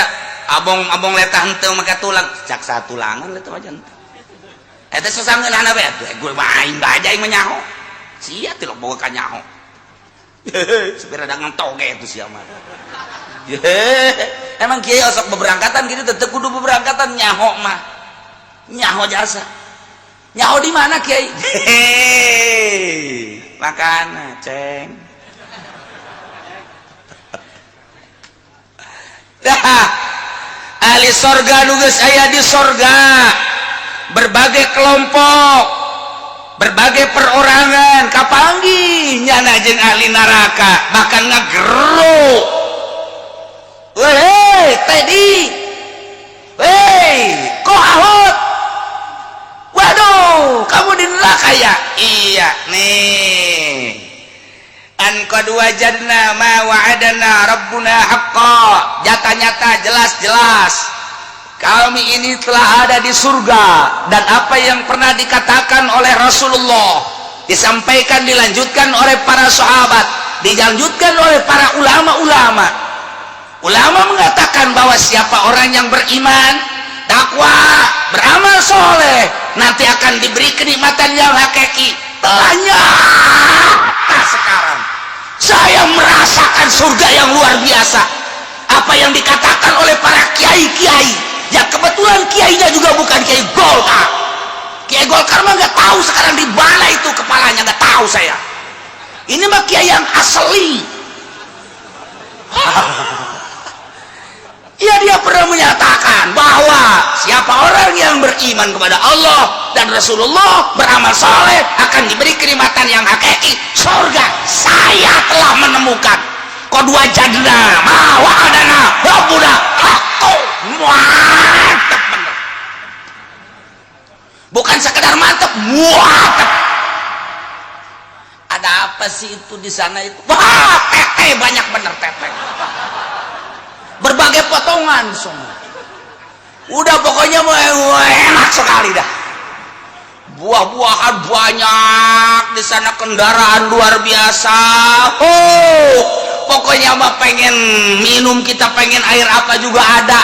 abong-abong letah henteu make tulang, cak satulangan letah aja henteu. Eta sasangeunana bae atuh gue mah aing bae aing mah nyaho. Sia teh boga ka nyaho. Supir ada ngentoge itu sia mah. Emang kiai osok beberangkatan gitu tetep kudu beberangkatan nyaho mah. Nyaho jasa. Nyaho di mana kiai? Makan ceng. Dah. Ahli sorga nu geus aya di sorga. Berbagai kelompok, berbagai perorangan kapanggih nyana jeung ahli neraka bahkan ngageruk. Weh, Teddy. Weh, kok ahot? Waduh, kamu di neraka ya? Iya, nih. An qad wajadna ma wa'adana rabbuna haqqa. Nyata-nyata jelas-jelas kami ini telah ada di surga dan apa yang pernah dikatakan oleh Rasulullah disampaikan, dilanjutkan oleh para sahabat, dilanjutkan oleh para ulama-ulama. Ulama mengatakan bahwa siapa orang yang beriman, takwa, beramal soleh, nanti akan diberi kenikmatan yang hakiki. Telah nyata sekarang. Saya merasakan surga yang luar biasa. Apa yang dikatakan oleh para kiai-kiai, ya kebetulan kiainya juga bukan kiai Golkar. Kiai Golkar mah nggak tahu sekarang di mana itu kepalanya, nggak tahu saya. Ini mah kiai yang asli. Ya, dia pernah menyatakan bahwa siapa orang yang beriman kepada Allah dan Rasulullah, beramal soleh, akan diberi kenikmatan yang hakiki, surga. Saya telah menemukan qad wajadna ma wa'adana rabbuna haqqo. Mantap bener. Bukan sekedar mantap, mantap. Ada apa sih itu di sana itu? Wah, tete banyak bener tete. Berbagai potongan semua. Udah pokoknya enak sekali dah. Buah-buahan banyak di sana, kendaraan luar biasa. Oh, pokoknya mah pengen minum kita pengen air apa juga ada.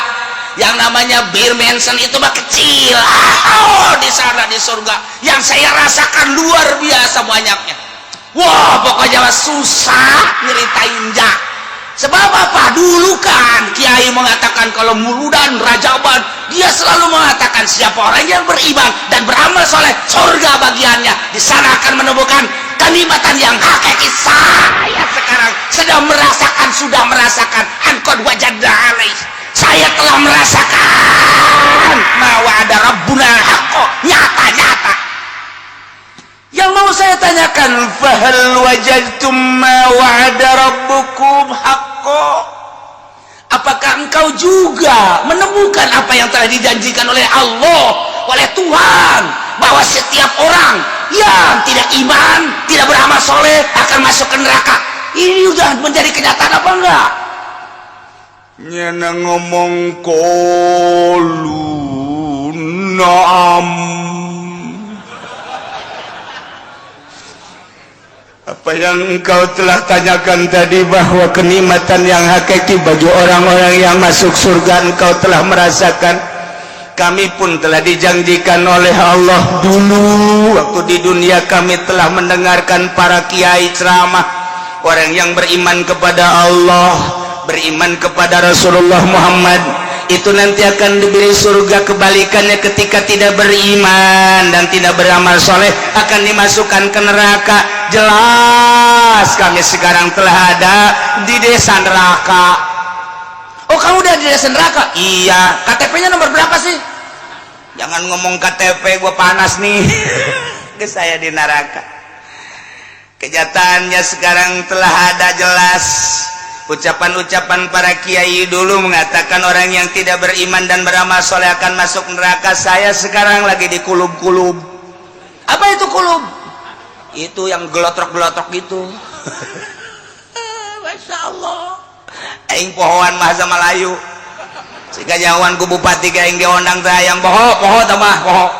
Yang namanya bir Manson itu mah kecil. Oh, di sana di surga yang saya rasakan luar biasa banyaknya. Wah, pokoknya mah susah nyeritain ja. Sebab apa? Dulu kan kiai mengatakan kalau muludan rajaban, dia selalu mengatakan siapa orang yang beriman dan beramal soleh, surga bagiannya. Di sana akan menemukan kenikmatan yang hakiki. Saya sekarang sedang merasakan, sudah merasakan angkot wajadna alaih. Saya telah merasakan ma wa'ada rabbuna haqqo, nyata-nyata. Yang mau saya tanyakan, fahal wajadtum ma wa'ada rabbukum haqqo? Apakah engkau juga menemukan apa yang telah dijanjikan oleh Allah, oleh Tuhan, bahwa setiap orang yang tidak iman, tidak beramal soleh akan masuk ke neraka? Ini udah menjadi kenyataan apa enggak? Nyana ngomong qalu na'am. Yang engkau telah tanyakan tadi bahwa kenikmatan yang hakiki bagi orang-orang yang masuk surga, engkau telah merasakan. Kami pun telah dijanjikan oleh Allah. Dulu waktu di dunia kami telah mendengarkan para kiai ceramah, orang yang beriman kepada Allah, beriman kepada Rasulullah Muhammad itu nanti akan diberi surga. Kebalikannya, ketika tidak beriman dan tidak beramal soleh, akan dimasukkan ke neraka. Jelas kami sekarang telah ada di desa neraka. Oh, kamu udah di desa neraka? Iya. KTP nya nomor berapa sih? Jangan ngomong KTP, gue panas nih ke saya di neraka. Kenyataannya sekarang telah ada jelas. Ucapan-ucapan para kiai dulu mengatakan orang yang tidak beriman dan beramal soleh akan masuk neraka. Saya sekarang lagi di kulub-kulub. Apa itu kulub? Itu yang gelotrok-gelotrok gitu. Masya Allah, aing pohoan bahasa Melayu. Jika jauhan ku bupati aing diondang teh, yang poho poho tambah poho.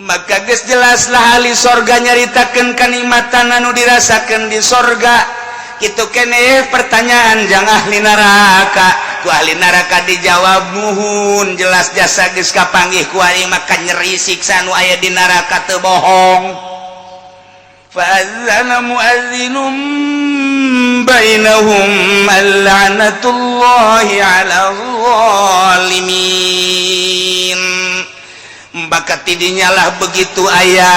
Maka geus jelaslah, ahli sorga nyaritakeun kanikmatan anu dirasakeun di sorga. Itu kene pertanyaan jang ahli neraka. Ku ahli neraka dijawab, muhun, jelas jasa geus kapanggih ku aing, maka nyeri siksa nu aya di neraka teu bohong. Fa'adzana muadzinun bainahum la'natullahi 'ala zalimin. Maka tidinya lah begitu aya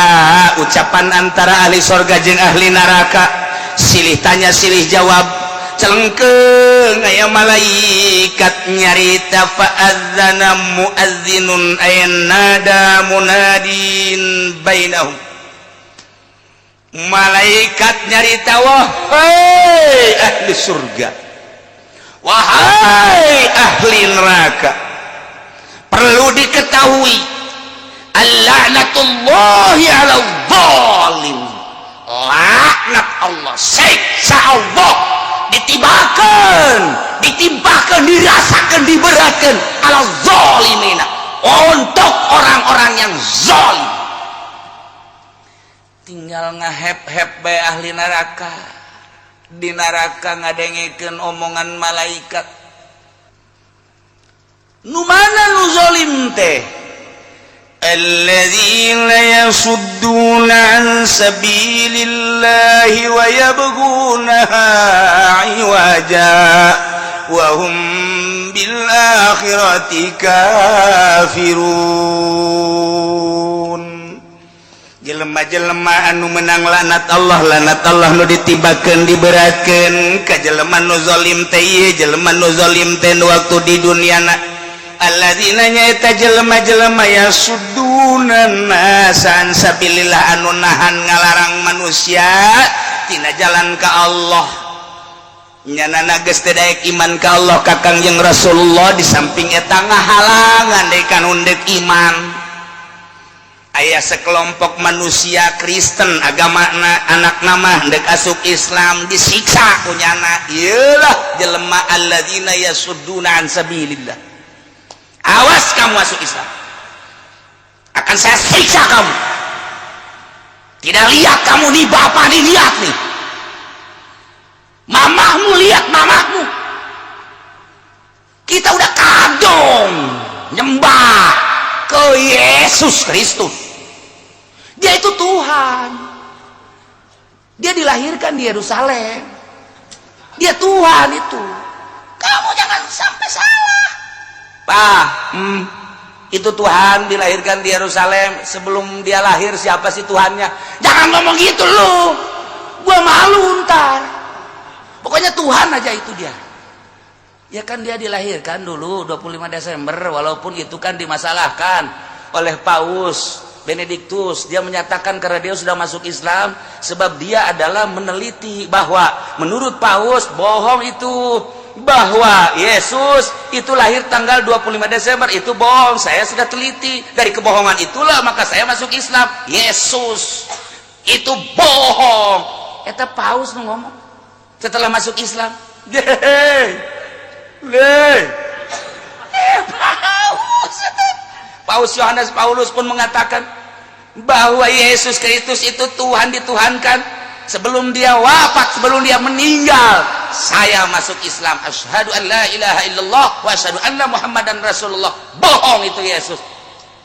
ucapan antara ahli sorga jeung ahli neraka, silih tanya silih jawab, celengkeung aya malaikat nyarita, fa'adzana muadzinun ay nada munadin bainahum. Malaikat nyarita, wahai ahli surga, wahai ahli neraka, perlu diketahui, al-la'natullahi 'ala zalim, laknat Allah, siksa Allah ditibakan, ditimpakan, dirasakan, diberatkan ala zalimina, untuk orang-orang yang zalim. Tinggal ngahep-hep bae ahli neraka di neraka ngadengekeun omongan malaikat. Nu mana nu zalim teh? الذين يصدون عن سبيل الله ويبغونها عوجا وهم بالآخرة كافرون. Jelema-jelema anu menang laknat Allah, laknat Allah nu ditibakeun, diberatkeun ka jelema nu zalim teh ieu. Jelema nu zalim teh waktu di dunia na alladzina nyaeta jelema-jelema yasudduna nasa an sabilillah, anu nahan ngalarang manusia tina jalan ka Allah. Nyanana geus teu daek iman ka Allah, ka Kangjeng Rasulullah. Di samping eta ngahalangan deui kan undek iman. Aya sekelompok manusia Kristen agama, anak nama ndek asup Islam disiksa ku nyana. Iyalah jelema alladzina yasudduna an sabilillah. Awas kamu masuk Islam, akan saya siksa kamu. Tidak lihat kamu nih, bapak nih, lihat nih mamahmu, lihat mamahmu. Kita udah kadung nyembah ke Yesus Kristus. Dia itu Tuhan, dia dilahirkan di Yerusalem, dia Tuhan itu. Kamu jangan sampai salah. Pak, itu Tuhan dilahirkan di Yerusalem. Sebelum dia lahir siapa sih Tuhannya? Jangan ngomong gitu lu, gua malu ntar. Pokoknya Tuhan aja itu dia. Ya kan dia dilahirkan dulu 25 Desember, walaupun itu kan dimasalahkan oleh Paus Benediktus. Dia menyatakan karena dia sudah masuk Islam, sebab dia adalah meneliti bahwa menurut Paus bohong itu, bahwa Yesus itu lahir tanggal 25 Desember itu bohong. Saya sudah teliti, dari kebohongan itulah maka saya masuk Islam. Yesus itu bohong. Eta Paus nu ngomong setelah masuk Islam. Deh, Paus itu. Paus Yohanes Paulus pun mengatakan bahwa Yesus Kristus itu Tuhan, dituhankan. Sebelum dia wafat, sebelum dia meninggal, "Saya masuk Islam, asyhadu an la ilaha illallah wa asyhadu anna Muhammadan Rasulullah." Bohong itu Yesus.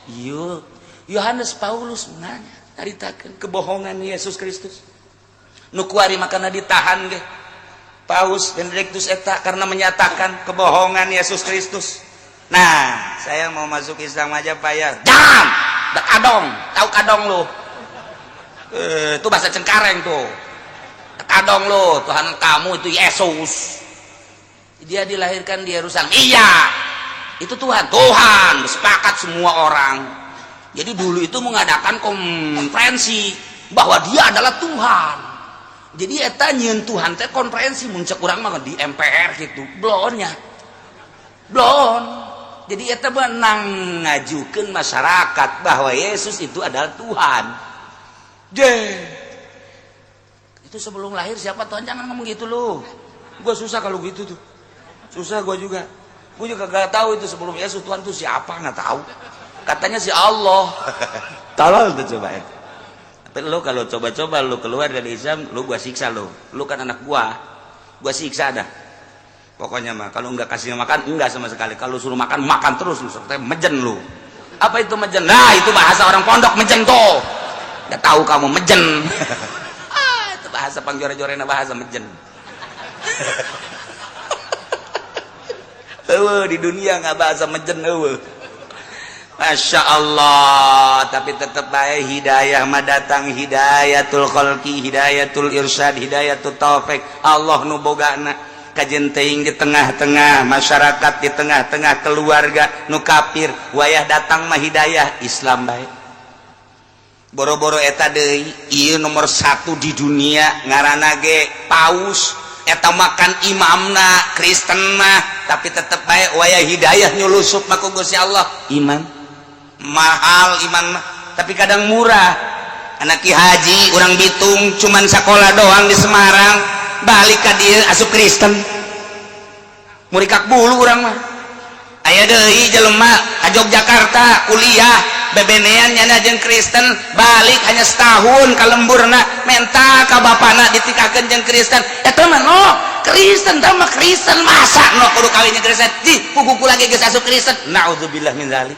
Yuk, Yohanes Paulus nanya, caritakeun kebohongan Yesus Kristus. Nu kuari makana ditahan ge Paus Benedictus eta karena menyatakan kebohongan Yesus Kristus. "Nah, saya mau masuk Islam aja, Pak, ya." "Jangan dak kadong." Tahu kadong lu? Eh, itu bahasa Cengkareng tuh. "Kadong lu, Tuhan kamu itu Yesus, dia dilahirkan di Yerusalem." "Iya, itu Tuhan." Tuhan sepakat semua orang. Jadi dulu itu mengadakan konferensi bahwa dia adalah Tuhan. Jadi eta nyieun Tuhan teh konferensi, mun cek urang mah di MPR gitu. Blonnya blon. Jadi eta menang ngajukeun masyarakat bahwa Yesus itu adalah Tuhan. Je, itu sebelum lahir siapa Tuhan? Jangan ngomong gitu lu, gua susah kalau gitu tuh, susah gua juga. Gua juga gak tahu itu sebelum Yesus Tuhan tuh siapa, nggak tahu. Katanya si Allah. Tolol tuh, coba ya. Tapi lu kalau coba-coba lu keluar dari Islam, lu gua siksa lu. Lu kan anak gua, gua siksa dah pokoknya mah. Kalau nggak kasih makan, enggak sama sekali. Kalau suruh makan, makan terus lu, sampai mejen lu. Apa itu mejen? Nah, itu bahasa orang pondok, mejen tuh. Nggak tahu kamu mejen. Ah, itu bahasa pangjore-jorena, bahasa mejen. Eueuh, di dunia nggak bahasa mejen eueuh. Masya Allah, tapi tetap baik hidayah mah datang, hidayatul khalqi, hidayatul irsyad, hidayatul taufik. Allah nu bogana. Kajen teuing di tengah-tengah masyarakat, di tengah-tengah keluarga nu kafir, wayah datang mah hidayah Islam baik. Boro-boro eta deui, ieu nomor satu di dunia ngaranna ge paus eta, makan imamna Kristen mah, tapi tetep baik wayah hidayah nyulusup mah ku Gusti Allah iman. Mahal iman mah, tapi kadang murah. Anak Ki Haji orang Bitung, cuman sekolah doang di Semarang, balik ka dieu asup Kristen, murikak bulu urang mah. Aya deui jelema ka Yogyakarta kuliah, bebenean nyana jeung Kristen, balik hanya setahun ka lemburna, menta ka bapana ditikahkeun jeung Kristen. Eta mah no Kristen tah mah Kristen, masa no kudu kawin jeung Kristen di puguh lagi geus asup Kristen. Naudzubillah min zalik.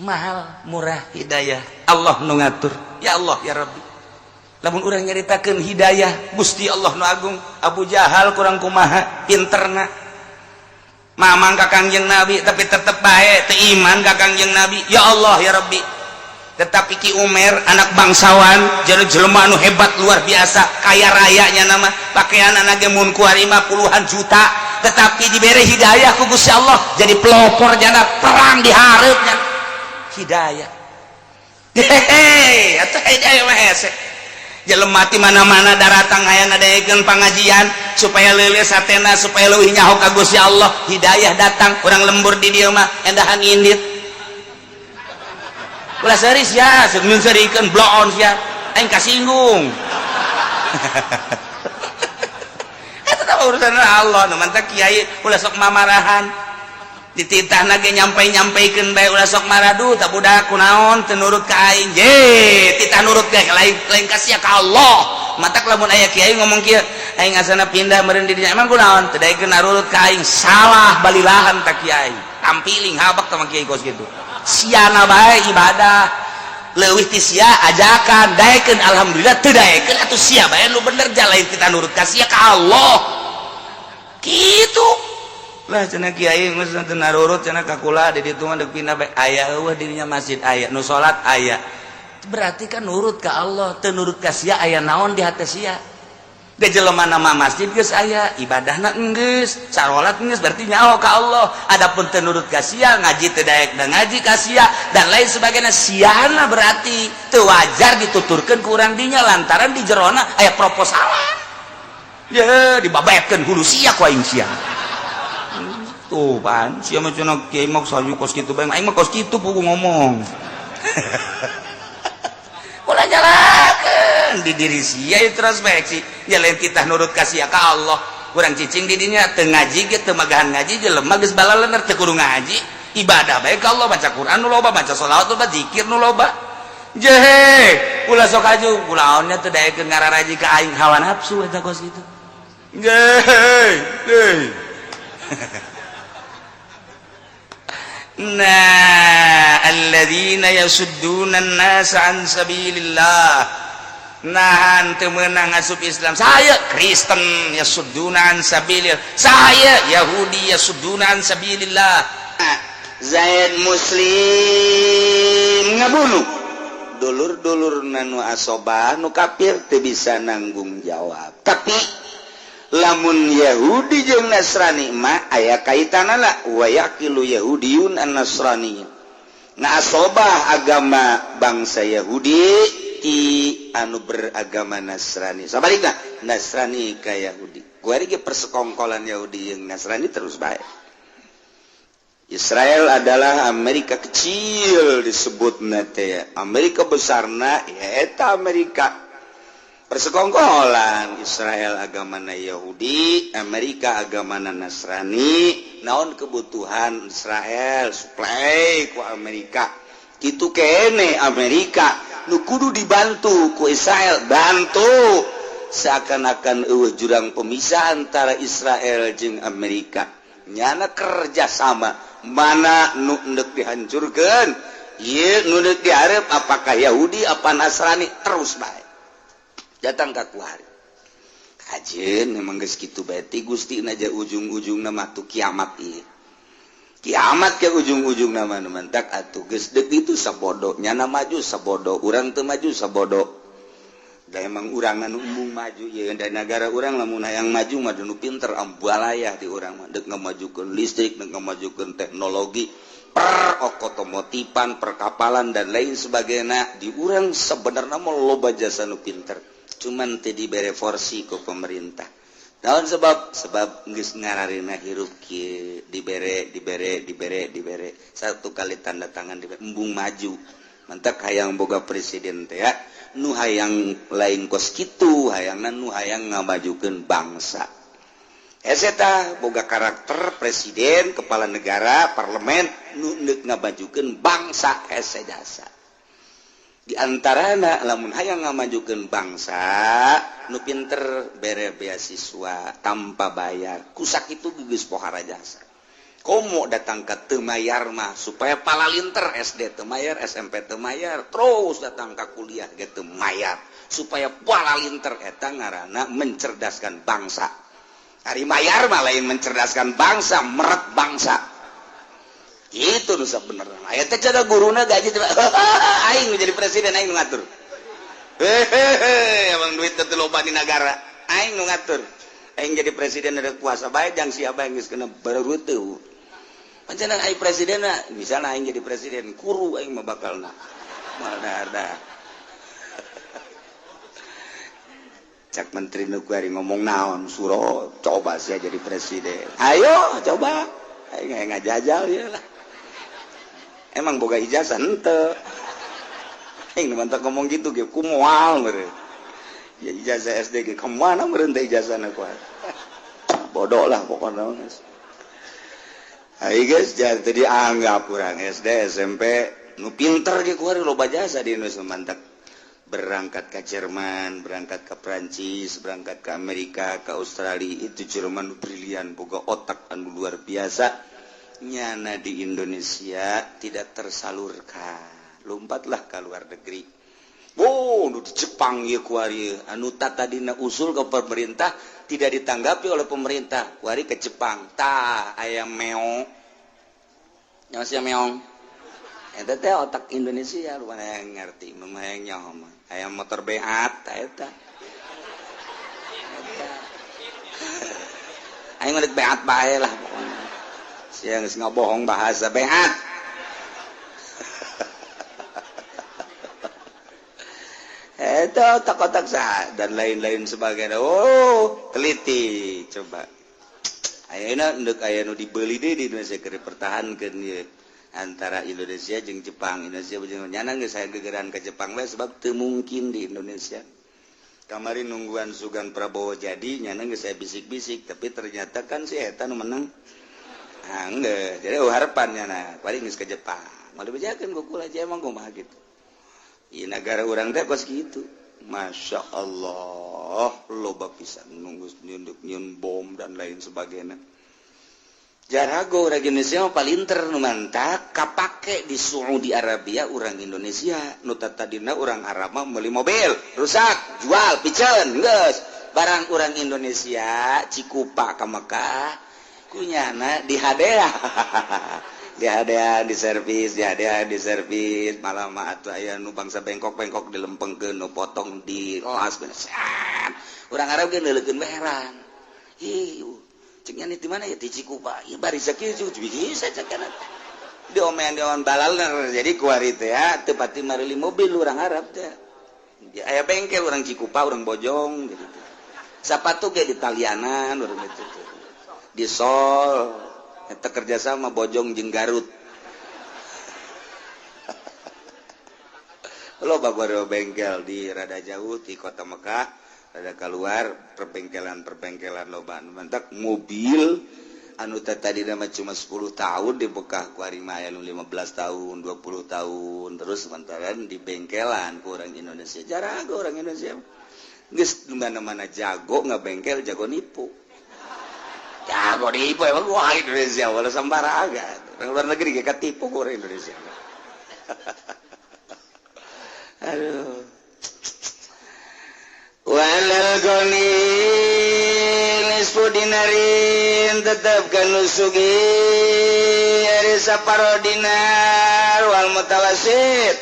Mahal murah hidayah Allah nu ngatur. Ya Allah, ya Rabbi, lamun urang nyaritakeun hidayah Gusti Allah nu agung, Abu Jahal kurang kumaha pinterna mamang ka Kangjeng Nabi, tapi tetep bae teu iman ka Kangjeng Nabi. Ya Allah, ya Rabbi. Tetapi Ki Umer anak bangsawan, jadi jelema anu hebat luar biasa, kaya rayanya, nama pakaian anak mun kuari mah puluhan juta, tetapi diberi hidayah ku Gusti Allah jadi pelopor jana perang di hareupnya. Hidayah, hehehe, atuh hidayah mah hese. Jelema ti mana-mana daratang hayang ngadaekeun pangajian supaya leuleus hatena, supaya leuwih nyaho ka Gusti Allah. Hidayah datang, urang lembur di dieu mah endahan indit. Ulah seuris ya, seung seurikeun bloon sia, aing kasinggung. Eta tah urusan Allah. Nu mantak kiai ulah sok mamarahan, dititah ge nyampai-nyampaikeun bae, ulah sok maradu. Tak budak kunaon teu nurut ka aing? Je titah nurut ge lain, lain ka sia, ka Allah. Matak lamun aya kiai ngomong kieu, "Aing asana pindah meureun di dinya." "Emang kunaon?" "Teu daekeun nurut ka aing." Salah balilahan tak kiai, tampiling habak sama kiai kos kitu. Siana bae ibadah leuwih ti sia, ajakan daekeun alhamdulillah, teu daekeun atuh sia bae nu bener. Jalain kita nurut ka sia, ka Allah kitu lah. Cenah kiai geus teu narurut cenah ka kula di ditu mah, deuk pindah bae. Aya eueuh dirinya masjid, aya nu salat aya, berarti kan nurut ka Allah. Teu nurut ka sia, aya naon di hati sia? Ge jelema nama masjid geus aya, ibadahna geus, sarolat geus, berarti nyaho ka Allah. Adapun teu nurut ka sia, ngaji teu daek dan ngaji ka sia dan lain sebagainya, siana berarti teu wajar dituturkeun ku urang dinya lantaran di jerona aya proposalan. Ya dibabetkeun hulu sia ku aing sia. Tuh pan sia mah cenah kiai mah saju kos kitu bae, aing mah kos kitu pugu ngomong. Ulah nyalakeun di diri sia, introspeksi ya, lain kita nurut ka sia, ka Allah. Kurang cicing di dinya teu ngaji ge, teu magahan ngaji, jelema geus balalener teu kudu ngaji, ibadah bae ka Allah, baca Quran nu loba, baca sholawat loba, zikir nu loba. Jehe Ulah sok aju kulaonnya teu daekeun ngararaji ka aing hawa nafsu eta kos kitu. Hei. Nah, alladzina yasudduna an-nasa an sabilillah. Nahan teu meunang asup Islam. Saya Kristen yasudduna an sabilillah. Saya Yahudi yasudduna an sabilillah. Zaid Muslim ngabunuh dulur-dulur nanu asobah nu kafir teu bisa nanggung jawab. Tapi lamun Yahudi jeung Nasrani mah aya kaitanana wa yaqilu Yahudiyun an Nasrani. Nah asobah agama bangsa Yahudi ti anu beragama Nasrani. Sabalikna Nasrani ka Yahudi. Kuari ge persekongkolan Yahudi jeung Nasrani terus bae. Israel adalah Amerika kecil disebutna teh. Amerika besarna ya eta Amerika. Persekongkolan Israel agamana Yahudi, Amerika agamana Nasrani. Naon kebutuhan Israel suplai ku Amerika. Kitu kene Amerika nu kudu dibantu ku Israel, bantu. Seakan-akan eueuh jurang pemisah antara Israel jeung Amerika. Nyana kerjasama mana nu endek dihancurkan, ieu nu deuk dihareup apakah Yahudi apa Nasrani terus bae. Datang ka kuari. Kajeun memang geus kitu bae ti Gusti aja ujung-ujungna mah tuh kiamat ieu. Kiamat ke ujung-ujungna mah nu mantak atuh geus deuk itu sabodo, nyana maju sabodo, urang teu maju sabodo. Da emang urang anu embung maju ieu da negara urang lamun hayang maju mah nu pinter ambalayah di urang mah deuk ngamajukeun listrik, deuk ngamajukeun teknologi, per otomotifan, perkapalan dan lain sebagainya. Di urang sebenarnya mah loba jasa nu pinter, cuman teu dibere porsi ku pemerintah. Naon sebab? Sebab geus ngararina hirup kieu dibere dibere dibere dibere satu kali tanda tangan dibere embung maju. Mantak hayang boga presiden teh ya nu hayang lain kos kitu, hayangna nu hayang ngamajukeun bangsa. Eta boga karakter presiden, kepala negara, parlemen nu neuk ngamajukeun bangsa hese jasa. Di antarana lamun hayang ngamajukeun bangsa nu pinter bere beasiswa tanpa bayar. Kusak itu geus pohara jasa. Komo datang ke teu mayar mah supaya palalinter SD teu mayar, SMP teu mayar, terus datang ke kuliah ge teu mayar supaya palalinter eta ngaranna mencerdaskan bangsa. Ari mayar mah lain mencerdaskan bangsa, meret bangsa. Itu nu sabenerna. Aya teh cara guruna gaji teh aing nu jadi presiden aing nu ngatur. Hehehe, emang duit teh loba di nagara, aing nu ngatur. Aing jadi presiden ada kuasa bae jang siapa yang geus kena bareuteut. Pancen aing presiden misalnya aing jadi presiden kuru aing mah bakalna. Moal dahar. Cak menteri nu kuari ngomong naon suro coba sia jadi presiden. Ayo coba. Aing ngajajal ieu lah. Emang boga ijazah henteu. Aing mantap ngomong gitu ge ku moal meureun. Ya ijazah SD ge ka mana meureun teh ijazahna kuari. Bodoh lah pokoknya. Ayo guys, jadi dianggap kurang SD, SMP, nu pinter ge kuari loba jasa di Indonesia mantap. Berangkat ke Jerman, berangkat ke Prancis, berangkat ke Amerika, ke Australia, itu Jerman brilian, boga otak anu luar biasa. Nyana di Indonesia tidak tersalurkan. Lompatlah ke luar negeri. Oh, nu di Jepang ieu kuari anu tadina usul ke pemerintah tidak ditanggapi oleh pemerintah. Kuari ke Jepang. Tah aya meong. Nyawa sia meong. Eta teh otak Indonesia lu mana yang ngerti, mana yang nyaho mah. Aya motor beat tah eta. Eta. Aing mah beat bae lah pokona. Sia geus ngabohong bahasa beat. Itu otak-otak sah dan lain-lain sebagainya. Oh, teliti coba. Ayeuna endek aya nu dibeli deui di Indonesia keur dipertahankeun ieu antara Indonesia jeung Jepang. Indonesia jeung nyana geus aya gegeran ka Jepang we sebab teu mungkin di Indonesia. Kamari nungguan Sugan Prabowo jadi nyana geus aya bisik-bisik tapi ternyata kan si eta nu menang. Ah, geus. Jadi harapan nyana paling geus ka Jepang. Moal dibejakeun ku kula aja emang kumaha gitu. Ieu nagara urang teh kos kitu. Masya Allah, loba pisan nunggu nyieun bom dan lain sebagainya. Jarago orang Indonesia mah palinter nu mantak kapake di Saudi Arabia orang Indonesia nu tadina orang Arab mah meuli mobil rusak jual piceun geus barang orang Indonesia Cikupa ka Mekah kunyana di hadiah di hadiah di servis di hadiah di servis malah mah atuh aya nu bangsa bengkok-bengkok dilempengkeun nu potong di las orang Arab ge neuleukeun heran ih ceknya di mana ya di Cikupa ya bari sakieu bisa cek diomean diomean balalner jadi kuari teh ya teu pati mareli mobil orang Arab teh aya bengkel orang Cikupa orang Bojong gitu sapatu ge di Talianan urang itu di Sol eta kerjasama Bojong jeung Garut loba bengkel di rada jauh di kota Mekah ada keluar perbengkelan-perbengkelan loba mantak mobil anu tadi nama cuma 10 tahun di Bekah ku ari mah aya nu 15 tahun 20 tahun terus sementara di bengkelan ku orang Indonesia jarago orang Indonesia geus mana-mana jago ngabengkel jago nipu emang wah Indonesia wala sambaraga orang luar negeri ge katipu ku orang Indonesia. Aduh walal goni nisfu dinarin tetap kanu sugih ari saparo dinar wal mutawasit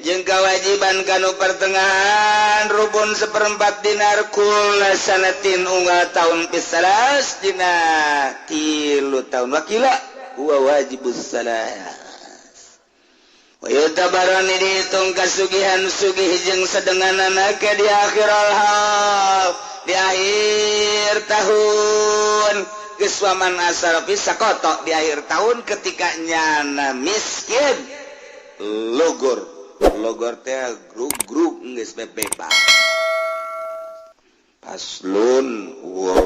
jeung kewajiban kanu pertengahan rubun seperempat dinar kula sanatin unggal tahun pisalas dinar 3 tahun wakila huwa wajibus salat. Tabarani dihitung kasugihan sugih jeung sedenganana ke di akhir al di akhir tahun geus waman asar bisa kotok di akhir tahun ketika nyana miskin logor logor teh grug-grug geus bebas. Paslon wa